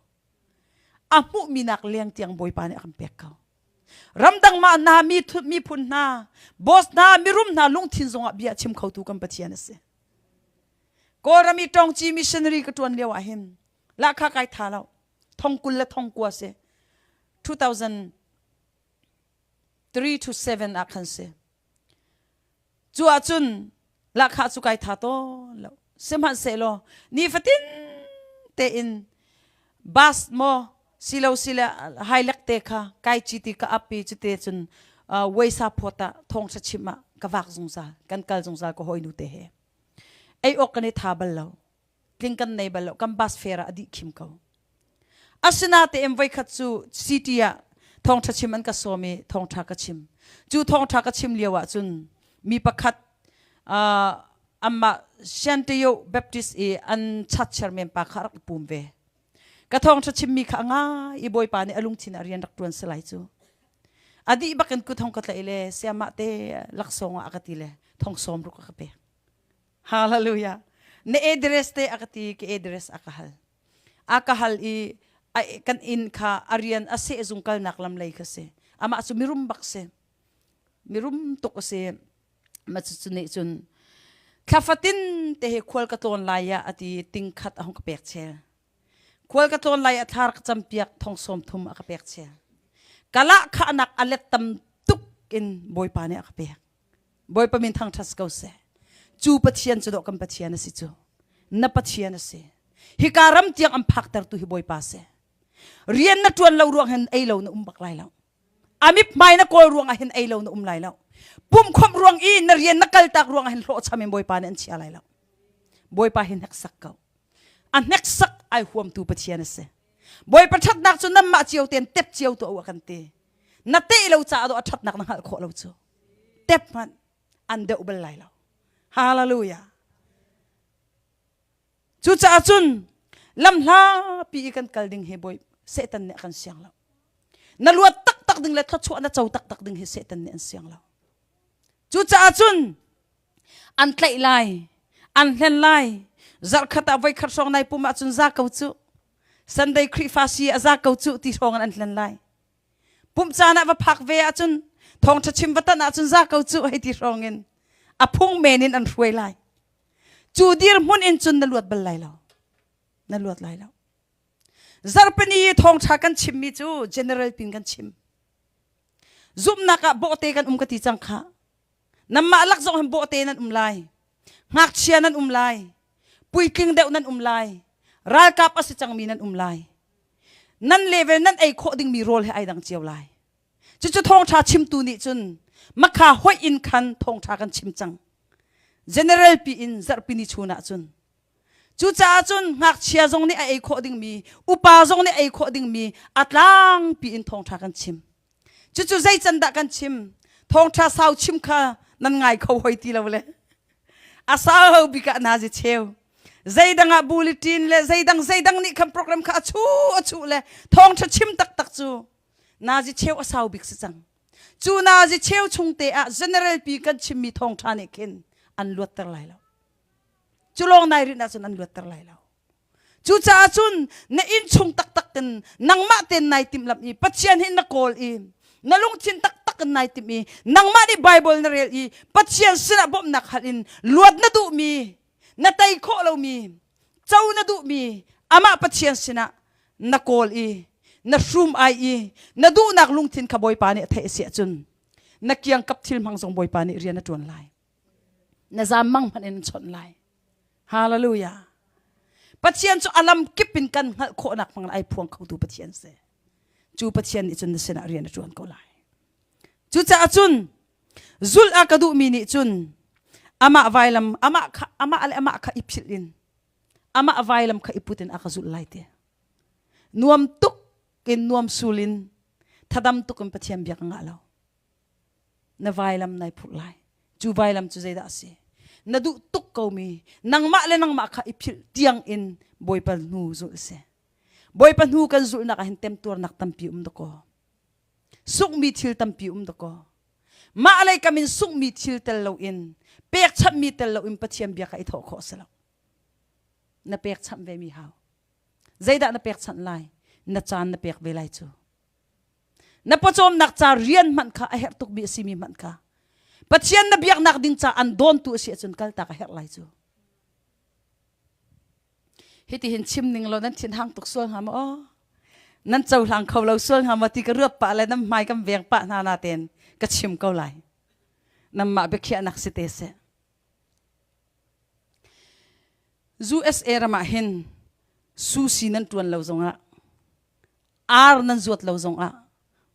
a hmuh mi nak leng tiang bawipa nih a kan pek ko ramdang ma hna mi miphun hna boss hna mirum hna lungthin zongah bia chim khotu kan pathian a si kawlram i tawngci missionary ka tuan lio ah hin lahkha kai tha lo thong kul le thong kua si 2003 to 7 ah khan si Cu ahcun lahkhah cu kai tha tawn lo. Sihmanhsehlaw nifatin tein bus maw silo sile hailek te kha kai ci ti ka ap i cute cun weisa phawt ah thawngṭha chim ah ka vak zungzal kan kal zungzal ka hawinu te he ei awk kan i tha bal lo tling kan nei bal lo kan bus fare ah a dih khim ko asinatein voikhat cu city ah thawngṭha chim an ka sawm i thawngṭha ka chim cu thawngṭha ka chim lio ah cun mi pakhat uh, amah Shantayo Baptist i an chat chairman pa kha rak i pum ve ka thawngṭha chimmi kha a ngai i bawipa nih a lungthin ah rian rak ṭuan si lai cu a dih bakin kut hong ka tlaih le siamah te laksawng ah a ka ti le thong sawm ruk a ka pek Hallelujah. Na address te a ka ti ka address a ka hal. A ka hal i kan inn kha a rian a sehzung kalnak lam lei kha si. Amah cu mirum bak si. Mirum tuk a si. Ma cu cu nih cun thla fatin te he khual ka tlawn lai ah a ti ting khat a hung ka pek chel. Khual ka tlawn lai ah thlar ka campiak thong sawm thum a ka pek chel. Kala khahnak a let tam tuk in Bawipa nih a ka pek. Bawipa min thangṭhat ko seh. Cu Pathian cu dawh kan Pathian a si cu. Na Pathian a si. Hika ram tiang an phaktertu hi Bawipa si. Rian na ṭuan lo ruang hin ei lo na um bak lai lo. A mithmai na kawl ruang ah hin ei lo na um lai lo. Pumkhawmh ruang i na rian na kaltak ruang ah hin hlawhcham in Bawipa nih an chia lai lo. Bawipa hi hneksak ko. A hneksak ai huamtu Pathian a si. Bawipa ṭhatnak cu nanmah cio tein tep cio tuah u a kan ti. Na teh lo caah dawh a ṭhatnak na hngalh khawh lo cu. Tep hmanh an deuh bal lai lo. Hallelujah. Cucaah cun lamhlapi i kan kal ding hi bawi Satan nih a kan siang lo. Na luat taktak ding le thluachuah na co taktak ding hi Satan nih an siang lo. Cucaah cun an tlaih lai, an hlen lai. Zarhkhat ah voikhat hrawng nai pum ahcun za ko cu. Sunday Khrihfa si a za ko cu ti hrawng in an hlen lai. Pumh caan ah va phak ve ahcun thawngṭha chim va tanh ahcun za ko cu hei ti hrawng in a phung men in an hruai lai. Cu dirhmun in cun na luat bal lai lo. Na luat lai lo. Zarhpini i thawngṭha kan chimmi cu general pin kan chim. Zumhnak ah bawhte kan um ka ti cang kha. Nanmah lak zong hin bawhte nan um lai. Ngakchia nan um lai. Puitling deuh nan um lai. Ralkap a si cangmi nan um lai. Nan level nan ei khawh dingmi rawl he ai dang cio lai. Cucu thawngṭha chimtu nih cun makha hoih in khan thawngṭha kan chim cang. General pi in zarhpini chun ah cun Cucaah cun ngakchia zong nih a ei khawh dingmi, upa zong nih ei khawh dingmi a tlangpi in thawngṭha kan chim. Cucu zei can dah kan chim? Thawngṭha sau chim kha nan ngai kho hoi ti lo le. A sau bik ah nazi cheu. Zeidang ah bulletin le zeidang zeidang nih khan program kha a chu a chu le thawngṭha chim taktak cu nazi cheu a sau bik si cang. Cu nazi cheu chung te ah general pi kan chimmi thawngṭha nih khin an luatter lai lo. Cu lawng nai rinh ahcun an luatter lai lo. Cucaah cun na innchung taktak in nangmah tein nai timhlamh i Pathian hi na kawl i na lungthin taktak in nai timh i nangmah nih Bible na rel i Pathian sinah bawmhnak hal in luat na duhmi, na tei khawh lomi, co na duhmi amah Pathian sinah na kawl i na hrum ai i na duhnak lungthin kha Bawipa nih a theih a si ahcun na kiangkap thil hmang zong Bawipa nih rian a ṭuan lai. Na zam mang hmanh in chawnh lai. Hallelujah. Pathian cu alam kip in kan hngalh khawhnak hmang ai phuang khotu Pathian si. Cu Pathian nih cun na sinah rian a ṭuan ko lai. Cucaah cun zulh a ka duhmi nih cun amah vailam amah kha amah le amah kha i philh in amah vailam kha i put in a ka zulh lai ti. Nuam tuk in nuam sul in thadam tuk in Pathian bia ka ngah lo. Na vailam nai phurh lai. Cu vailam cu zeidah a si? Na duh tuk komi nangmah le nangmah kha i philh tiang in Bawipa hnu zulh a si. Bawipa hnu kan zulhnak ah hin temtuarnak tampi um dakaw. Sunghmi thil tampi um dakaw. Mah lei kam in sunghmi thil tel loin pekchanhmi tel loin Pathian bia kha i thawh khawh a si lo. Na pekchanh ve mi hau. Zeidah na pekchanh lai? Na caan na pek ve lai cu. Na pawcawmnak ca rian hmanh kha a herh tukmi a simi hmanh kha Pathian na biaknak ding ca an dawntu a si ahcun kaltak a herh lai cu. Hiti hin chim ning law nan thin hang tuk sual hnga maw? Aw. Nan cohlang kho lo sual hnga maw ti ka ruat pah le nan hmai kan veng pah hna na ten ka chim ko lai. Nanmah biakhiahnak si te seh. USA ram ah hin sushi nan ṭuan lo zongah ar nan zuat lo zongah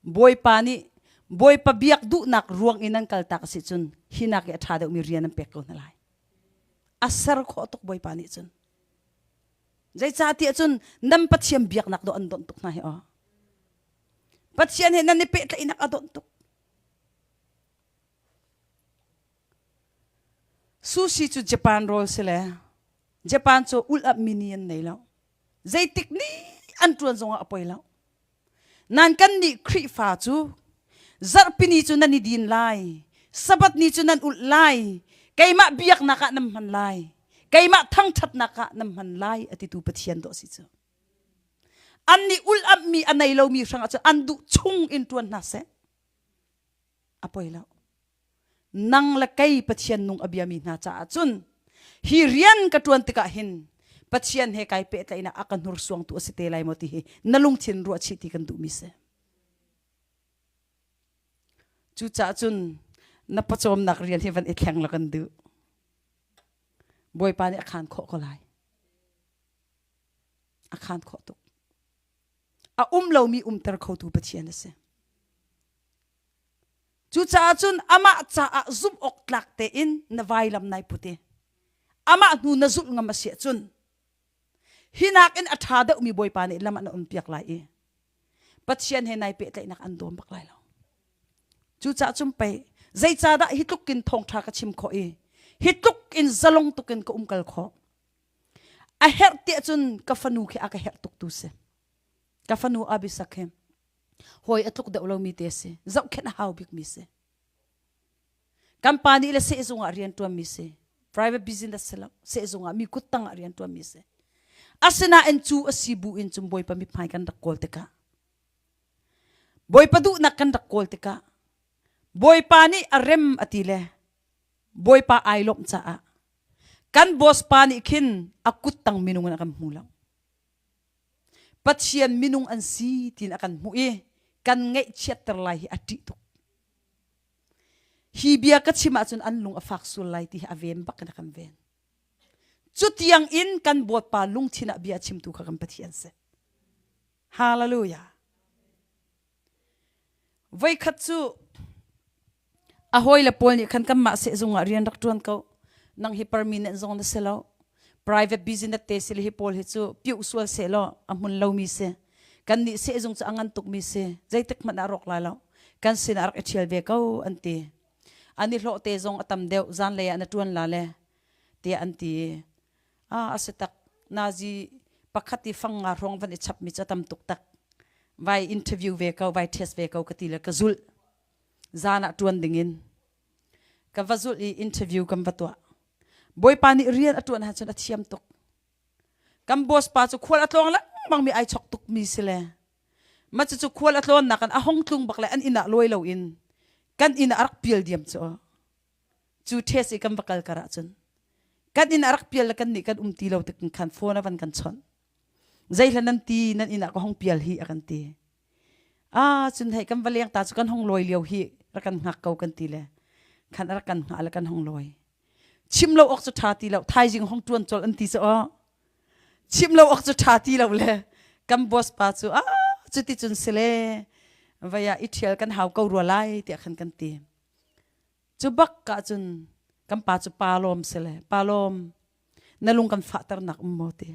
Bawipa nih Bawipa biak duhnak ruang i nan kaltak a si cun hi nak i a ṭha deuhmi rian an pek ko hna lai. A ser khawh tuk Bawipa nih cun. Zeicahtiah cun nan Pathian biaknak dawh an donh tuk hna hi aw. Pathian he nan i pehtlaihnak a donh tuk. Sushi cu Japan rawl si le Japan cu ulh up mini an nei lo. Zeitik ni an ṭuan zongah a poi lo. Nan kan nih Khrihfa cu zarhpini cu nan i din lai, Sabbath ni cu nan ulh lai, keimah biaknak ah nan hman lai, keimah thangṭhatnak ah nan hman lai a titu Pathian dawh si cu. An nih ulh amhmi a nei lomi hrangah cun an duh chung in ṭuan hna seh. A poi lo. Nang le kei Pathian nung a biami hna caah cun hi rian ka ṭuan tikah hin Pathian he kai pehtlaihnak a ka hnursuangtu a si te lai maw ti hi na lungthin ruah chih ti kan duhmi si. Cucaah cun na pawcawmnak rian hi van i thleng law kan duh. Bawipa nih a khaan khawh ko lai. A khaan khawh tuk. A um lomi umter khotu Pathian a si. Cucaah cun amah caah zumh awk tlak tein na vailam nai put i amah hnu na zulh ngam a si ahcun hi nakin a ṭha deuhmi Bawipa nih lam an umpiak lai i Pathian he nai pehtlaihnak an dawm bak lai lo. Cucaah cun pei zeicahdah hi tluk in thawngṭha ka chim khawh i hi tluk in zalong tuk in ka umkal khawh. A herh tiah cun ka fanu khi a ka herh tuk tu si. Ka fanu Abisak hi hawi a tluk deuh lomi te si zohkhenh a hau bikmi si kan pa nih le sehzung ah rian ṭuanmi si private business si lo sehzung ah mi kuttang ah rian ṭuanmi si asinain cu a si bu in cun bawipa mithmai kan rak kawl tikah bawipa duhnak kan rak kawl tikah bawipa nih a rem a ti le bawipa ai lawmh caah kan boss pa nih khin a kuttang minung in a kan hmu lo Pathian minung an si tiin a kan hmuh i kan ngaihchiatter lai hi a ṭih tuk. Hi bia ka chim ahcun an lung a fak sual lai ti hi a ven bak in a kan ven. Cutiang in kan Bawipa lungthin ah bia chimtu kha kan Pathian si. Hallelujah. Voikhat cu a hawile pawl nih khan kanmah sehzung ah rian rak ṭuan ko. Nang hi permanent zong na si lo. Private business te si le hi pawl hi cu piuh sual seh law a hmun lomi si. Kan nih sehzung cu a ngan tukmi si. Zeitik hmanh ah rawk lai lo. Kan sin ah rak i ṭhial ve ko an ti. An i hlawh te zong a tam deuh zanlei ah na ṭuan la le tiah an ti. Ah a si tak. Nazi pakhat i fang nga hrawng van i chapmi cu a tam tuk tak. Vai interview ve ko, vai test ve ko ka ti le ka zulh. Zan ah ṭuan dingin ka va zulh i interview kan va tuah. Bawipa nih rian a ṭuan ahcun a thiam tuk. Kan boss pa cu khual a tlawng lengmang mi ai chok tuk mi si le ma cucu khual a tlawnnak in a hong tlung bak le an inn ah lawi loin kan inn ah a rak pial diam cu. Cu test i kan va kal kar ahcun kan inn ah rak pial le kan nih kan um ti lo tik khan phone a van kan chawnh. Zeihlan nan ti nan inn ah ka hong pial hi a kan ti. Ah cun hei kan va leng ta cu kan hong lawi lio hi rak kan hngak ko kan ti le khan rak kan hngah le kan hong lawi. Chim lo awk cu ṭha ti lo thaizing hong ṭuan colh an ti cu aw. Chim lo awk cu ṭha ti lo le kan boss pa cu ah cuti cun si le vei ah i ṭhial kan hau ko rua lai tiah khan kan ti. Cu bak ah cun kan pa cu pa lawm si le pa lawm na lung kan fahternak um maw ti.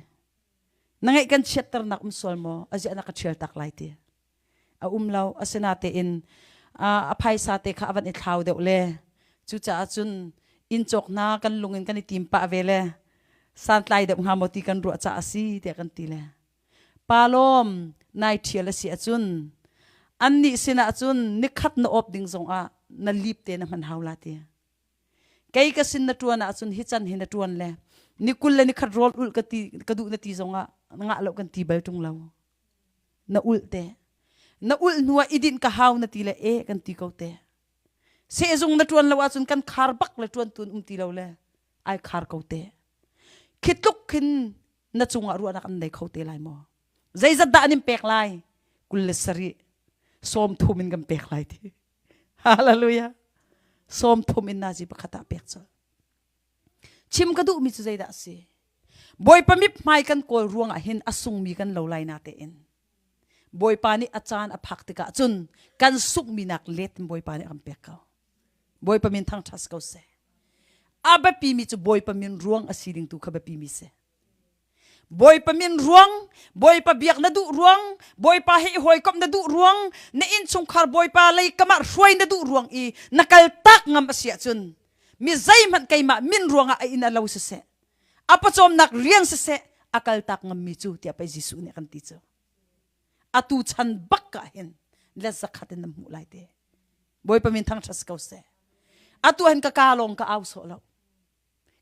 Na ngaih kan chiatternak um sual maw aziah na ka ṭhial tak lai ti. A um lo asinatein a phaisa te kha a van i thlau deuh le cucaah cun inn cawk hna kan lung in kan i tim pah ve le santlai deuh hnga maw ti kan ruah caah a si tiah kan ti le. Pa lawm nai ṭhial a si ahcun annih sinah cun nikhat na awp ding zongah na lip te na hman hau la ti. Kei ka sin na ṭuan ahcun hi can hi na ṭuan le ni 20 le nikhat rawl ulh ka ti ka duh na ti zongah ngah lo kan ti bal ṭung lo. Na ulh te. Na ulh hnu ah i dinh ka hau na ti le e kan ti ko te. Sehzung na ṭuan lo ahcun kan khar bak le ṭuan tun um ti lo le ai khar ko te. Khi tluk khin na cungah ruahnak an nei kho te lai maw? Zeizat dah an in pek lai? 27 30 in kan pek lai ti. Hallelujah. 30 in nazi pakhat ah pek colh. Chim ka duhmi cu zeidah a si? Bawipa mithmai kan kawl ruangah hin a sungmi kan lo lai na tein. Bawipa nih a caan a phak tikah cun kan sunghmi nak let in Bawipa nih a kan pek ko. Bawipa min thangṭhat ko seh. A biapimi cu Bawipa min ruang a si ding tu kha biapimi si. Bawipa min ruang, Bawipa biak na duh ruang, Bawipa he i hawikomh na duh ruang, na innchungkhar Bawipa lei kamah hruai na duh ruang i na kal tak ngam a si ahcun mi zeihmanh keimah min ruangah a inn a lo siseh, a pawcawmnak rian siseh, a kal tak ngammi cu tiah pei Jesuh nih a kan ti cu. Atu chan bak ah hin let zakhat in na hmuh lai te. Bawipa min thangṭhat si ko seh. Atu hin ka ka lawng ka au sawh lo.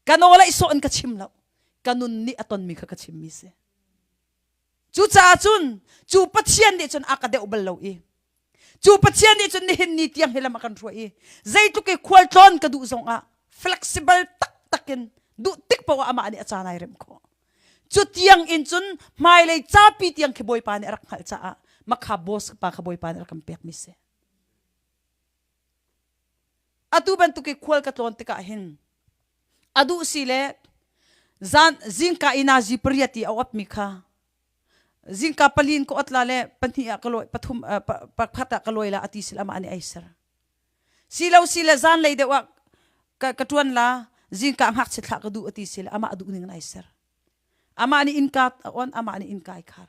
Ka nawl ai sawh in ka chim lo. Ka nun nih a tonmi kha ka chimmi si. Cucaah cun cu Pathian nih cun a ka deuh bal lo i cu Pathian nih cun nihin ni tiang hi lam a kan hruai i zeitluk i khualtlawn ka duh zongah flexible taktak in duh tik paoh ah amah nih a caan ai remh khawh. Cu tiang in cun hmailei capi tiang khi Bawipa nih a rak hngalh caah makha boss pa kha Bawipa nih a rak kan pekmi si. Atu bantuk i khual ka tlawn tikah hin a duh si le zan zingka i nazi pariat i a otmi kha zingka palin ka ot la le pahnih ah ka lawi pathum pakhat ah ka lawi la ati sil amah nih ai ser si lo si le zan lei deuh ah ka ka tuan la zingka ngakchia thlah ka duh ati sil amah duh ning in ai ser Amah nih innka a on, amah nih innka ai khar.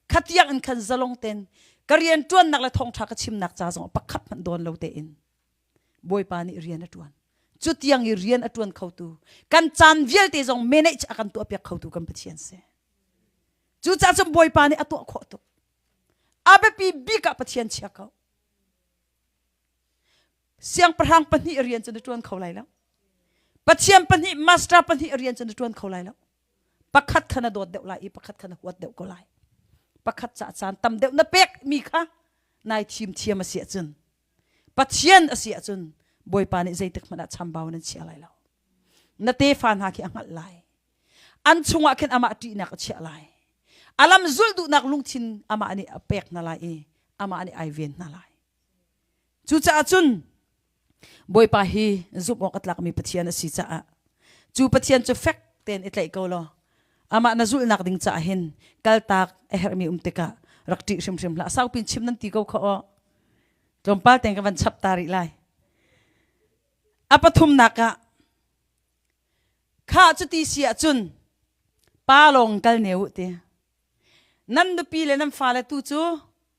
Khatiang in khan zalong ten ka rian ṭuannak le thawngṭha ka chimnak ca zong pakhat hmanh dawn lo tein Bawipa nih rian a ṭuan. Cu tiang i rian a ṭuan khotu, kan caan vialte zong manage a kan tuahpiak khotu kan Pathian si. Cucaah cun Bawipa nih a tuah khawh tuk. A biapi bik ah Pathian chia ko. Siangpahrang pahnih rian cu na ṭuan kho lai lo. Pathian pahnih, master pahnih rian cu na ṭuan kho lai lo. Pakhat kha na dawt deuh lai i pakhat kha na huat deuh ko lai. Pakhat ca caan tam deuh na pek mi kha nai thim thiam a si ahcun Pathian a si ahcun Bawipa nih zeitik hmanh ah chambau nan chia lai lo. Na tefa hna khi a hngalh lai. An chungah khin amah ṭihnak a chiah lai. A lam zulh duhnak lungthin amah nih a pek hna lai i amah nih ai ven hna lai. Cucaah cun. Bawipa hi zumh awk a tlakmi Pathian a si caah cu Pathian cu fek tein i tlaih ko law amah na zulhnak ding caah hin kaltak a herhmi um tikah rak ṭih hrimhrim hlah. Saupin chim nan ti ko kha aw. Tlawmpal tein ka van chap ta rih lai. A pathumnak ah kha cuti si ahcun pa lawng kal ne u ti. Nan nupi le nan fale tu cu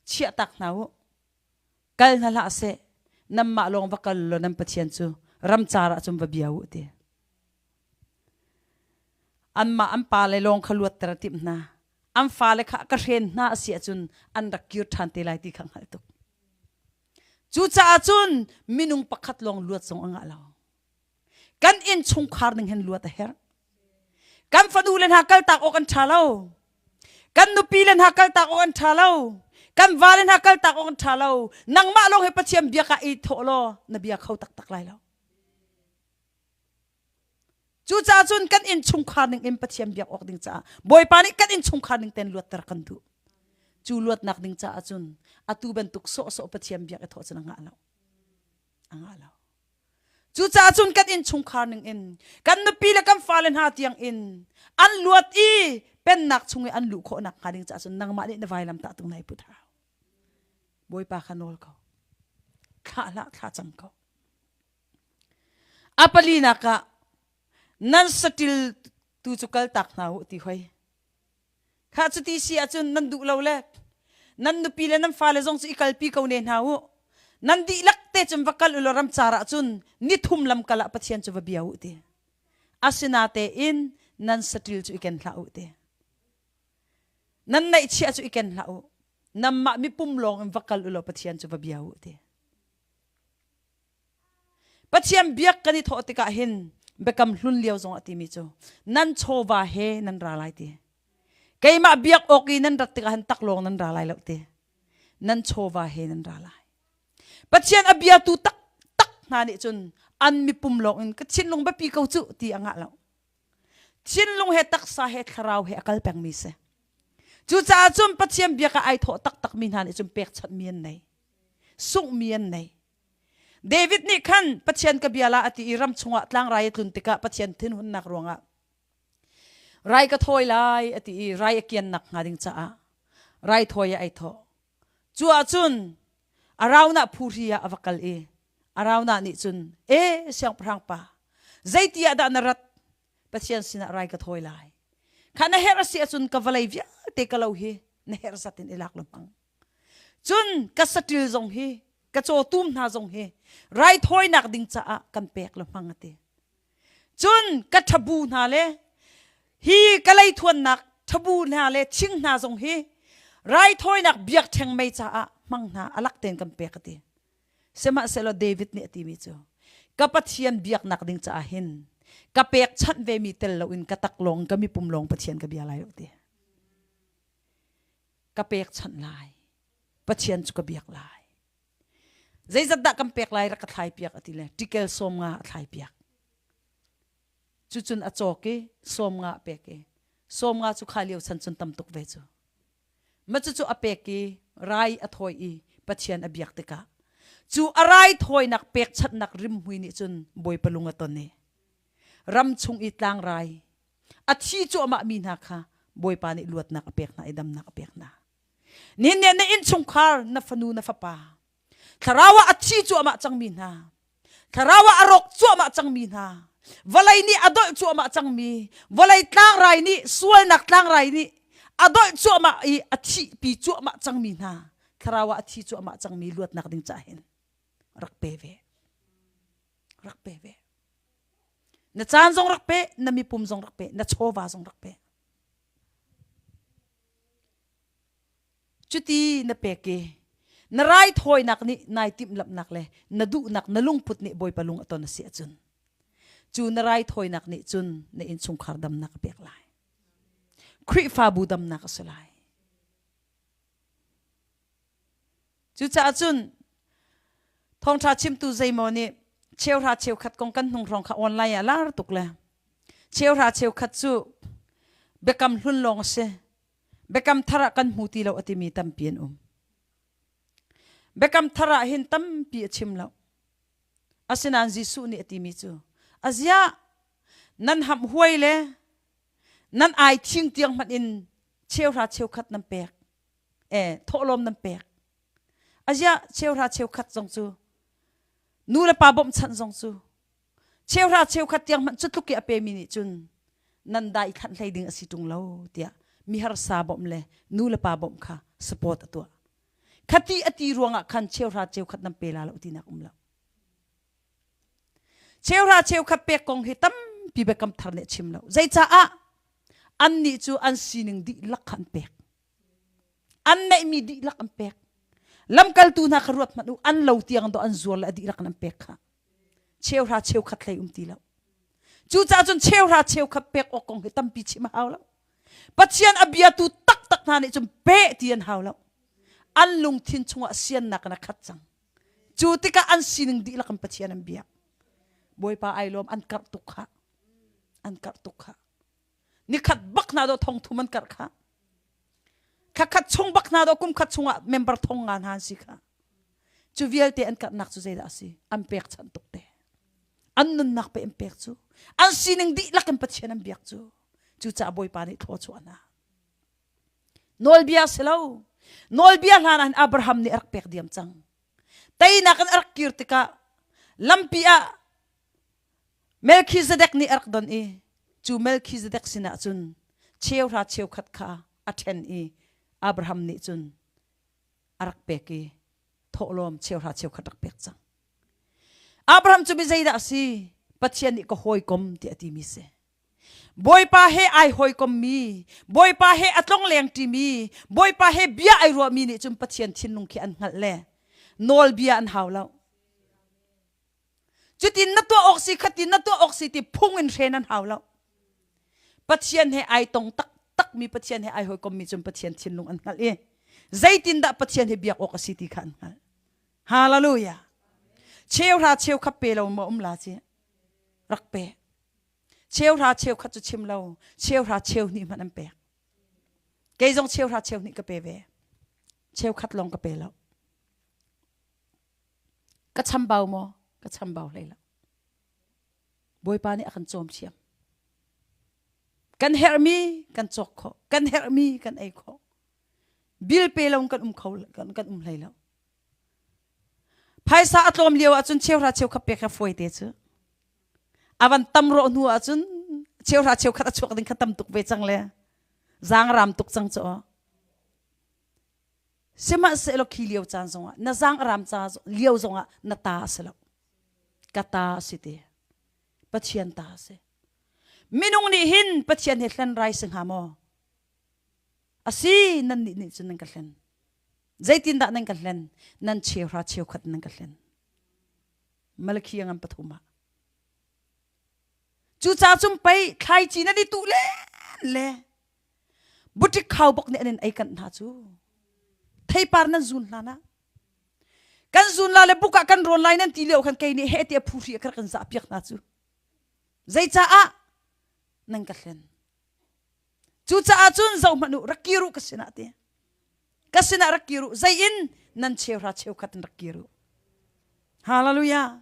chiah tak hna u. Kal hna hlah seh. Nanmah lawng va kal law nan Pathian cu ramcar ah cun va bia u ti. Anmah an pale lawng kha luatter a timh hna. An fale kha ka hren hna a si ahcun an rak kir ṭhan te lai ti kha hngalh tuk. Cucaah cun minung pakhat lawng luat zong a ngah lo. Kan innchungkhar ning hin luat a herh. Kan fanu le hna kaltak awk an ṭha lo. Kan nupi le hna kaltak awk an ṭha lo. Kan vale hna kaltak awk an ṭha lo. Nangmah lawng hi Pathian biak ah i thawh law na bia kho taktak lai lo. Cucaah cun kan innchungkhar ning in Pathian biak awk ding caah Bawipa nih kan innchungkhar ning ten luatter kan duh. Cu luatnak ding caah cun atu bantuk sawhsawh Pathian biak i thawh cun a ngah lo. A ngah lo. Cucaah cun kan innchungkhar ning in kan nupi le kan fale hna tiang in an luat i pennak chung i an luh khawh nakhnga ding caah cun nangmah nih na vailam tah tung nai put hau. Bawipa kha nawl ko. Thlah hlah thla cam ko. A palinak ah nan saṭil tu cu kaltak hna u ti hoi. Kha cuti si ahcun nan duh lo le nan nupi le nan fale zong cu i kalpi ko ne hna u. Nan dihlak te cun va kal u law ramcar ah cun nithum lamkal ah Pathian cu va bia u ti. Asinatein nan saṭil cu i ken hlah u ti. Nan neihchiah cu i ken hlah u. Nanmah mipum lawng in va kal u law Pathian cu va bia u ti. Pathian biak kan i thawh tikah hin biakam hlun lio zong a timi cu nan chawva he nan ra lai ti. Keimah biak awk i nan rat tikah hin taklawng nan ra lai lo ti. Nan chawva he nan ra lai. Pathian a biatu taktak hna nih cun an mipum lawng in ka thinlung biapi ko cu ti a ngah lo. Thinlung he taksa he thlarau he a kal pengmi si. Cucaah cun Pathian biak ah ai thawh taktakmi hna nih cun pekchanhmi an nei. Sunghmi an nei. David nih khan Pathian ka bia la a ti i ram chungah tlangrai a tlun tikah Pathian thinhunnak ruangah rai ka thawi lai a ti i rai a kiannak hnga ding caah rai thawi ah ai thawh. Cu ahcun Araunah phuhri ah a va kal i Araunah nih cun e siangpahrang pa zeiti ah dah na rat Pathian sinah rai ka thawi lai. Kha na herh a si ahcun ka vawlei vialte ka lo hi na herh zat in i lak lo hmang. Cun ka saṭil zong hi ka cawtum hna zong hi raithawinak ding caah kan pek le hmang a ti. Cun ka ṭhabu hna le hi ka leithuannak ṭhabu hna le thing hna zong hi raithawinak biakṭheng mei caah hmang hna a lak tein kan pek a ti. Sihmanhsehlaw David nih a timi cu ka Pathian biaknak ding caah hin ka pekchanh vemi tel loin ka taklawng ka mipum lawng Pathian ka bia lai lo ti. Ka pekchanh lai. Pathian cu ka biak lai. Zeizat dah kan pek lai rak ka thlai piak a ti le tikel sawm nga a thlai piak. Cucun a cawk i sawm nga a pek i sawm nga cu kha lio chan cun tam tuk ve cu. Ma cucu a pek i rai a thawi i Pathian a biak tikah cu a rai thawinak pekchanhnak rimhmui nih cun Bawipa lung a ton i ram chung i tlangrai a thi cuahmah mi hna kha Bawipa nih luatnak a pek hna i damnak a pek hna. Nihin ni na innchungkhar na fanu na fapa thlarau ah a thi cuahmah cangmi hna thlarau ah a rawk cuahmah cangmi hna vawlei nih a dolh cuahmah cangmi vawlei tlangrai nih sualnak tlangrai nih a dolh cuahmah i a thihpi cuahmah cangmi hna thlarau ah a thi cuahmah cangmi luatnak ding cah hin rak pe ve rak pe ve na caan zong rak pe na mipum zong rak pe na chawva zong rak pe Cuti na pek i na raithawinak nih nai timhlamhnak le na duhnak na lungput nih Bawipa lung a ton a si ahcun cu na raithawinak nih cun na innchungkhar damnak a pek lai. Khrihfabu damnak a si lai. Cucaah cun thawngṭha chimtu zeimaw nih cheuhra cheukhat kong kan hnung hrawng kha online ah lar tuk le cheuhra cheukhat cu biakam hlun lawng a si biakam thar ah kan hmu ti lo a timi tampi an um. Biakam thar ah hin tampi a chim lo. Asinain Jesuh nih a timi cu, aziah nan hamh huai le nan ai thing tiang hmanh in cheuhra cheukhat nan pek e thawhlawm nan pek aziah cheuhra cheukhat zong cu nu le pa bawmhchanh zong cu cheuhra cheukhat tiang hmanh cu tluk i a pemi nih cun nan dai thlanh hlei ding a si ṭung lo tiah miharsa bawmh le nu le pa bawmh kha support a tuah khati a ti ruangah khan cheuhra cheukhat nan pe la lo tinak um lo Cheuhra cheukhat pek kong hi tampi biakam thar nih a chim lo. Zeicaah? Annih cu an sining dihlak kha an pek. An neihmi dihlak an pek. Lamkaltu hna kha ruat hmanh u, an lo tiang dawh an zuar le a dihlak in an pek kha. Cheuhra cheukhat hlei um ti lo. Cucaah cun cheuhra cheukhat pek awk kong hi tampi chim a hau lo. Pathian a biatu taktak hna nih cun pe ti an hau lo. An lungthin chungah siannak in a khat cang. Cu tikah an sining dihlak in Pathian an biak. Bawipa ai lawm an karh tuk kha. An karh tuk kha. Nikhat bak hna do thong thum an karh kha. Thla chung bak hna do kum khat chungah member thong nga hna an si kha. Cu vialte an karhnak cu zeidah a si? An pekchanh tuk te. An nunnak pe an pek cu. An sining dihlak in Pathian an biak cu. Cucaah Bawipa nih thlaw chuah hna. Nawlbia si lo. Nawlbia hlan ah Abraham nih a rak pek diam cang. Teinak in a rak kir tikah lampi ah Melchizedek nih a rak don i cu Melchizedek sinah cun cheuhra cheukhat kha a ṭhen i Abraham nih cun a rak pek i thawhlawm cheuhra cheukhat rak pek cang. Abraham cu mi zeidah a si? Pathian nih ka hawikom tiah a timi si. Bawipa he ai hawikommi, Bawipa he a tlongleng ṭimi, Bawipa he bia ai ruahmi nih cun Pathian thinlung khi an hngalh le nawlbia an hau lo. Cutin na tuah awk si, khatin na tuah awk si ti phung in hren an hau lo. Pathian he ai tong taktakmi Pathian he ai hawikommi cun Pathian thinlung an hngalh i zeitindah Pathian he biak awk a si ti kha an hngalh. Hallelujah. Cheuhra cheukhat pe lo maw um la ci? Rak pe. Cheuhra cheukhat cu chim lo, cheuhra cheu hnih hmanh an pek. Kei zong cheuhra cheu hnih ka pe ve. Cheukhat lawng ka pe lo. Ka chambau maw? Ka chambau hlei lo. Bawipa nih a kan cawm thiam. Kan herhmi kan cawk khawh. Kan herhmi kan ei khawh. Bil pe lo kan um kho kan, kan um hlei lo. Phaisa a tlawm lio ahcun cheuhra cheukhat pek kha fawi te cu. A van tam rawh hnu ahcun cheuhra cheukhat a chuak ding kha tam tuk ve cang le zaangram tuk cang cu. Sihmanhsehlaw khi lio caan zongah na zaangram ca lio zongah na ta a si lo. Ka ta a si te. Pathian ta a si. Minung nih hin Pathian he hlen rai si hnga maw? A si nan nih nih cun nan ka hlen. Zeitindah nan ka hlen? Nan cheuhra cheukhat nan ka hlen. Malakhi ngan pathum ah. Cucaah cun pei thlaici nan i tuh len le buṭik khaubawk nih an in ei kanh hna cu. Theipar nan zun hlan ah kan zun la le buk ah kan rawn lai nan ti lio khan kei nih he tiah phuhri a kan zah piak hna cu. Zeicaah nan ka hlen? Cucaah cun zohhmanh u, rak kir u ka sinah ti. Ka sinah rak kir u. Zei in nan cheuhra cheukhat in rak kir u. Hallelujah.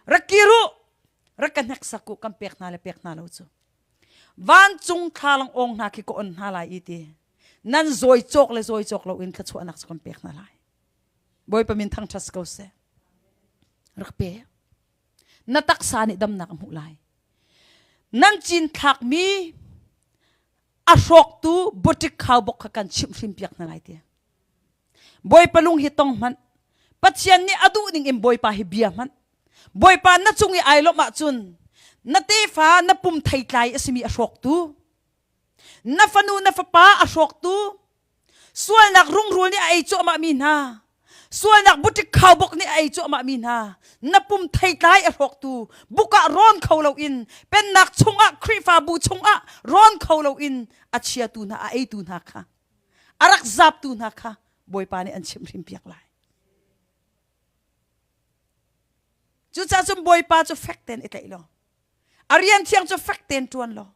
Rak kir u. Rak ka hneksak u kan pek hna le pek hna lo cu. Vancung thlalang ong hna khi ka on hna lai i ti. Nan zawi cawk le zawi cawk lo in thluachuahnak cu kan pek hna lai. Bawipa min thangṭhat ko seh. Rak pe. Na taksa nih damnak a hmuh lai. Nan cinthlakmi a hrawktu buṭik khaubawk kha kan chimhhrin piak hna lai ti. Bawipa lung hi tong hmanh. Pathian nih a duh ning in Bawipa hi bia hmanh. Bawipa na cung i ai lawmh ahcun na tefa na pum theitlai a simi a hrawktu, na fanu na fapa a hrawktu, Sualnak rungrul nih a ei cuahmahmi hna, sualnak buṭik khaubawk nih a ei cuahmahmi hna, na pum theitlai a hrawktu, buk ah rawn kho loin, pennak chungah, Khrihfabu chungah rawn kho loin a chiatu hna, a eitu hna kha, a rak zaptu hna kha Bawipa nih an chimhhrin piak lai. Cucaah cun Bawipa cu fek tein i tlaih law, a rian thiang cu fek tein ṭuan law,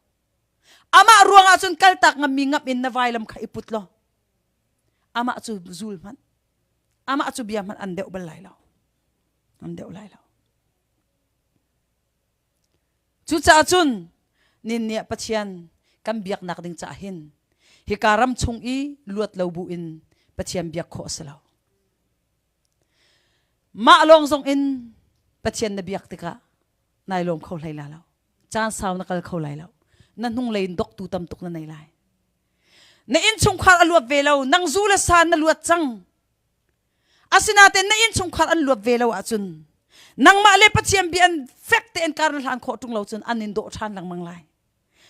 Amah ruangah cun kaltak ngammi ngamh in na vailam kha i put law amah cu zul hmanh amah cu bia hmanh an deuh bal lai lo an deuh lai lo. Cucaah cun nin nih Pathian kan biaknak ding caah hin hika ram chung i luat lo bu in Pathian biak khawh a si lo. Mah lawng zong in Pathian na biak tikah nai lawm kho hlei la lo. Caan sau na kal kho lai lo. Na hnunglei in doktu tam tuk na nei lai. Na innchungkhar a luat ve lo, nang zu le sa na luat cang. Asinain na innchungkhar an luat ve lo ahcun nangmah le Pathian bia an fek tein kar na hlan khawh ṭung lo cun an in dawh ṭhan lengmang lai.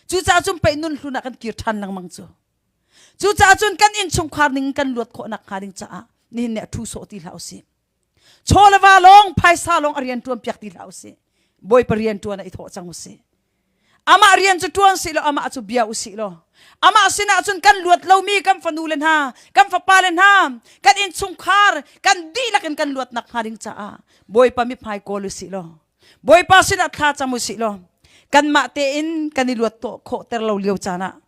Cucaah cun pei nun hlun ah kan kir ṭhan lengmang cu. Cucaah cun kan innchungkhar ning kan luat khawh nakhnga ding caah nihin ni ah ṭhu sawh ti hlah usih. Chaw le va lawng phaisa lawng a rian ṭuan piak ti hlah usih. Bawipa rian ṭuan ah i thawh cang usih. Amah rian cu ṭuan sih law amah cu bia usih law amah sinah cun kan luat lomi kan fanu le hna kan fapa le hna kan innchungkhar kan dihlak in kan luat nakhnga ding caah Bawipa mithmai kawl usih law Bawipa sinah thla cam usih law kanmah tein kan i luat khawh ter lo lio caan ah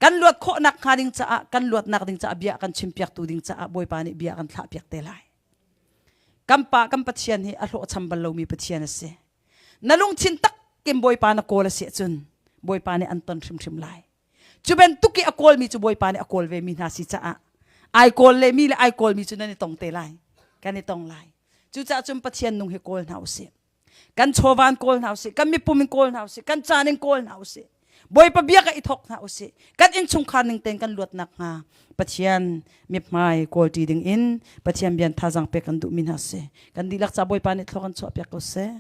kan luat khawh nakhnga ding caah kan luatnak ding caah bia kan chimpiaktu ding caah Bawipa nih bia kan thlahpiak te lai. Kan pa kan Pathian hi a hlawhcham bal lomi Pathian a si. Na lungthin takin Bawipa na kawl a si ahcun Bawipa nih an ton hrimhrim lai. Cu bantuk i a kawlmi cu Bawipa nih a kawl vemi hna si caah ai kawl le mi le ai kawlmi cu nan i tong te lai. Kan i tong lai. Cucaah cun Pathian nung hi kawl hna usih. Kan chawva in kawl hna usih, kan mipum in kawl hna usih, kan caan in kawl hna usih. Bawipa bia ka i thawk hna usih. Kan innchungkhar ning tein kan luat nakhnga Pathian mithmai kawlṭi ding in Pathian bian thazaang pek kan duhmi hna si. Kan dihlak ca Bawipa nih thlua kan chuahpiak ko seh.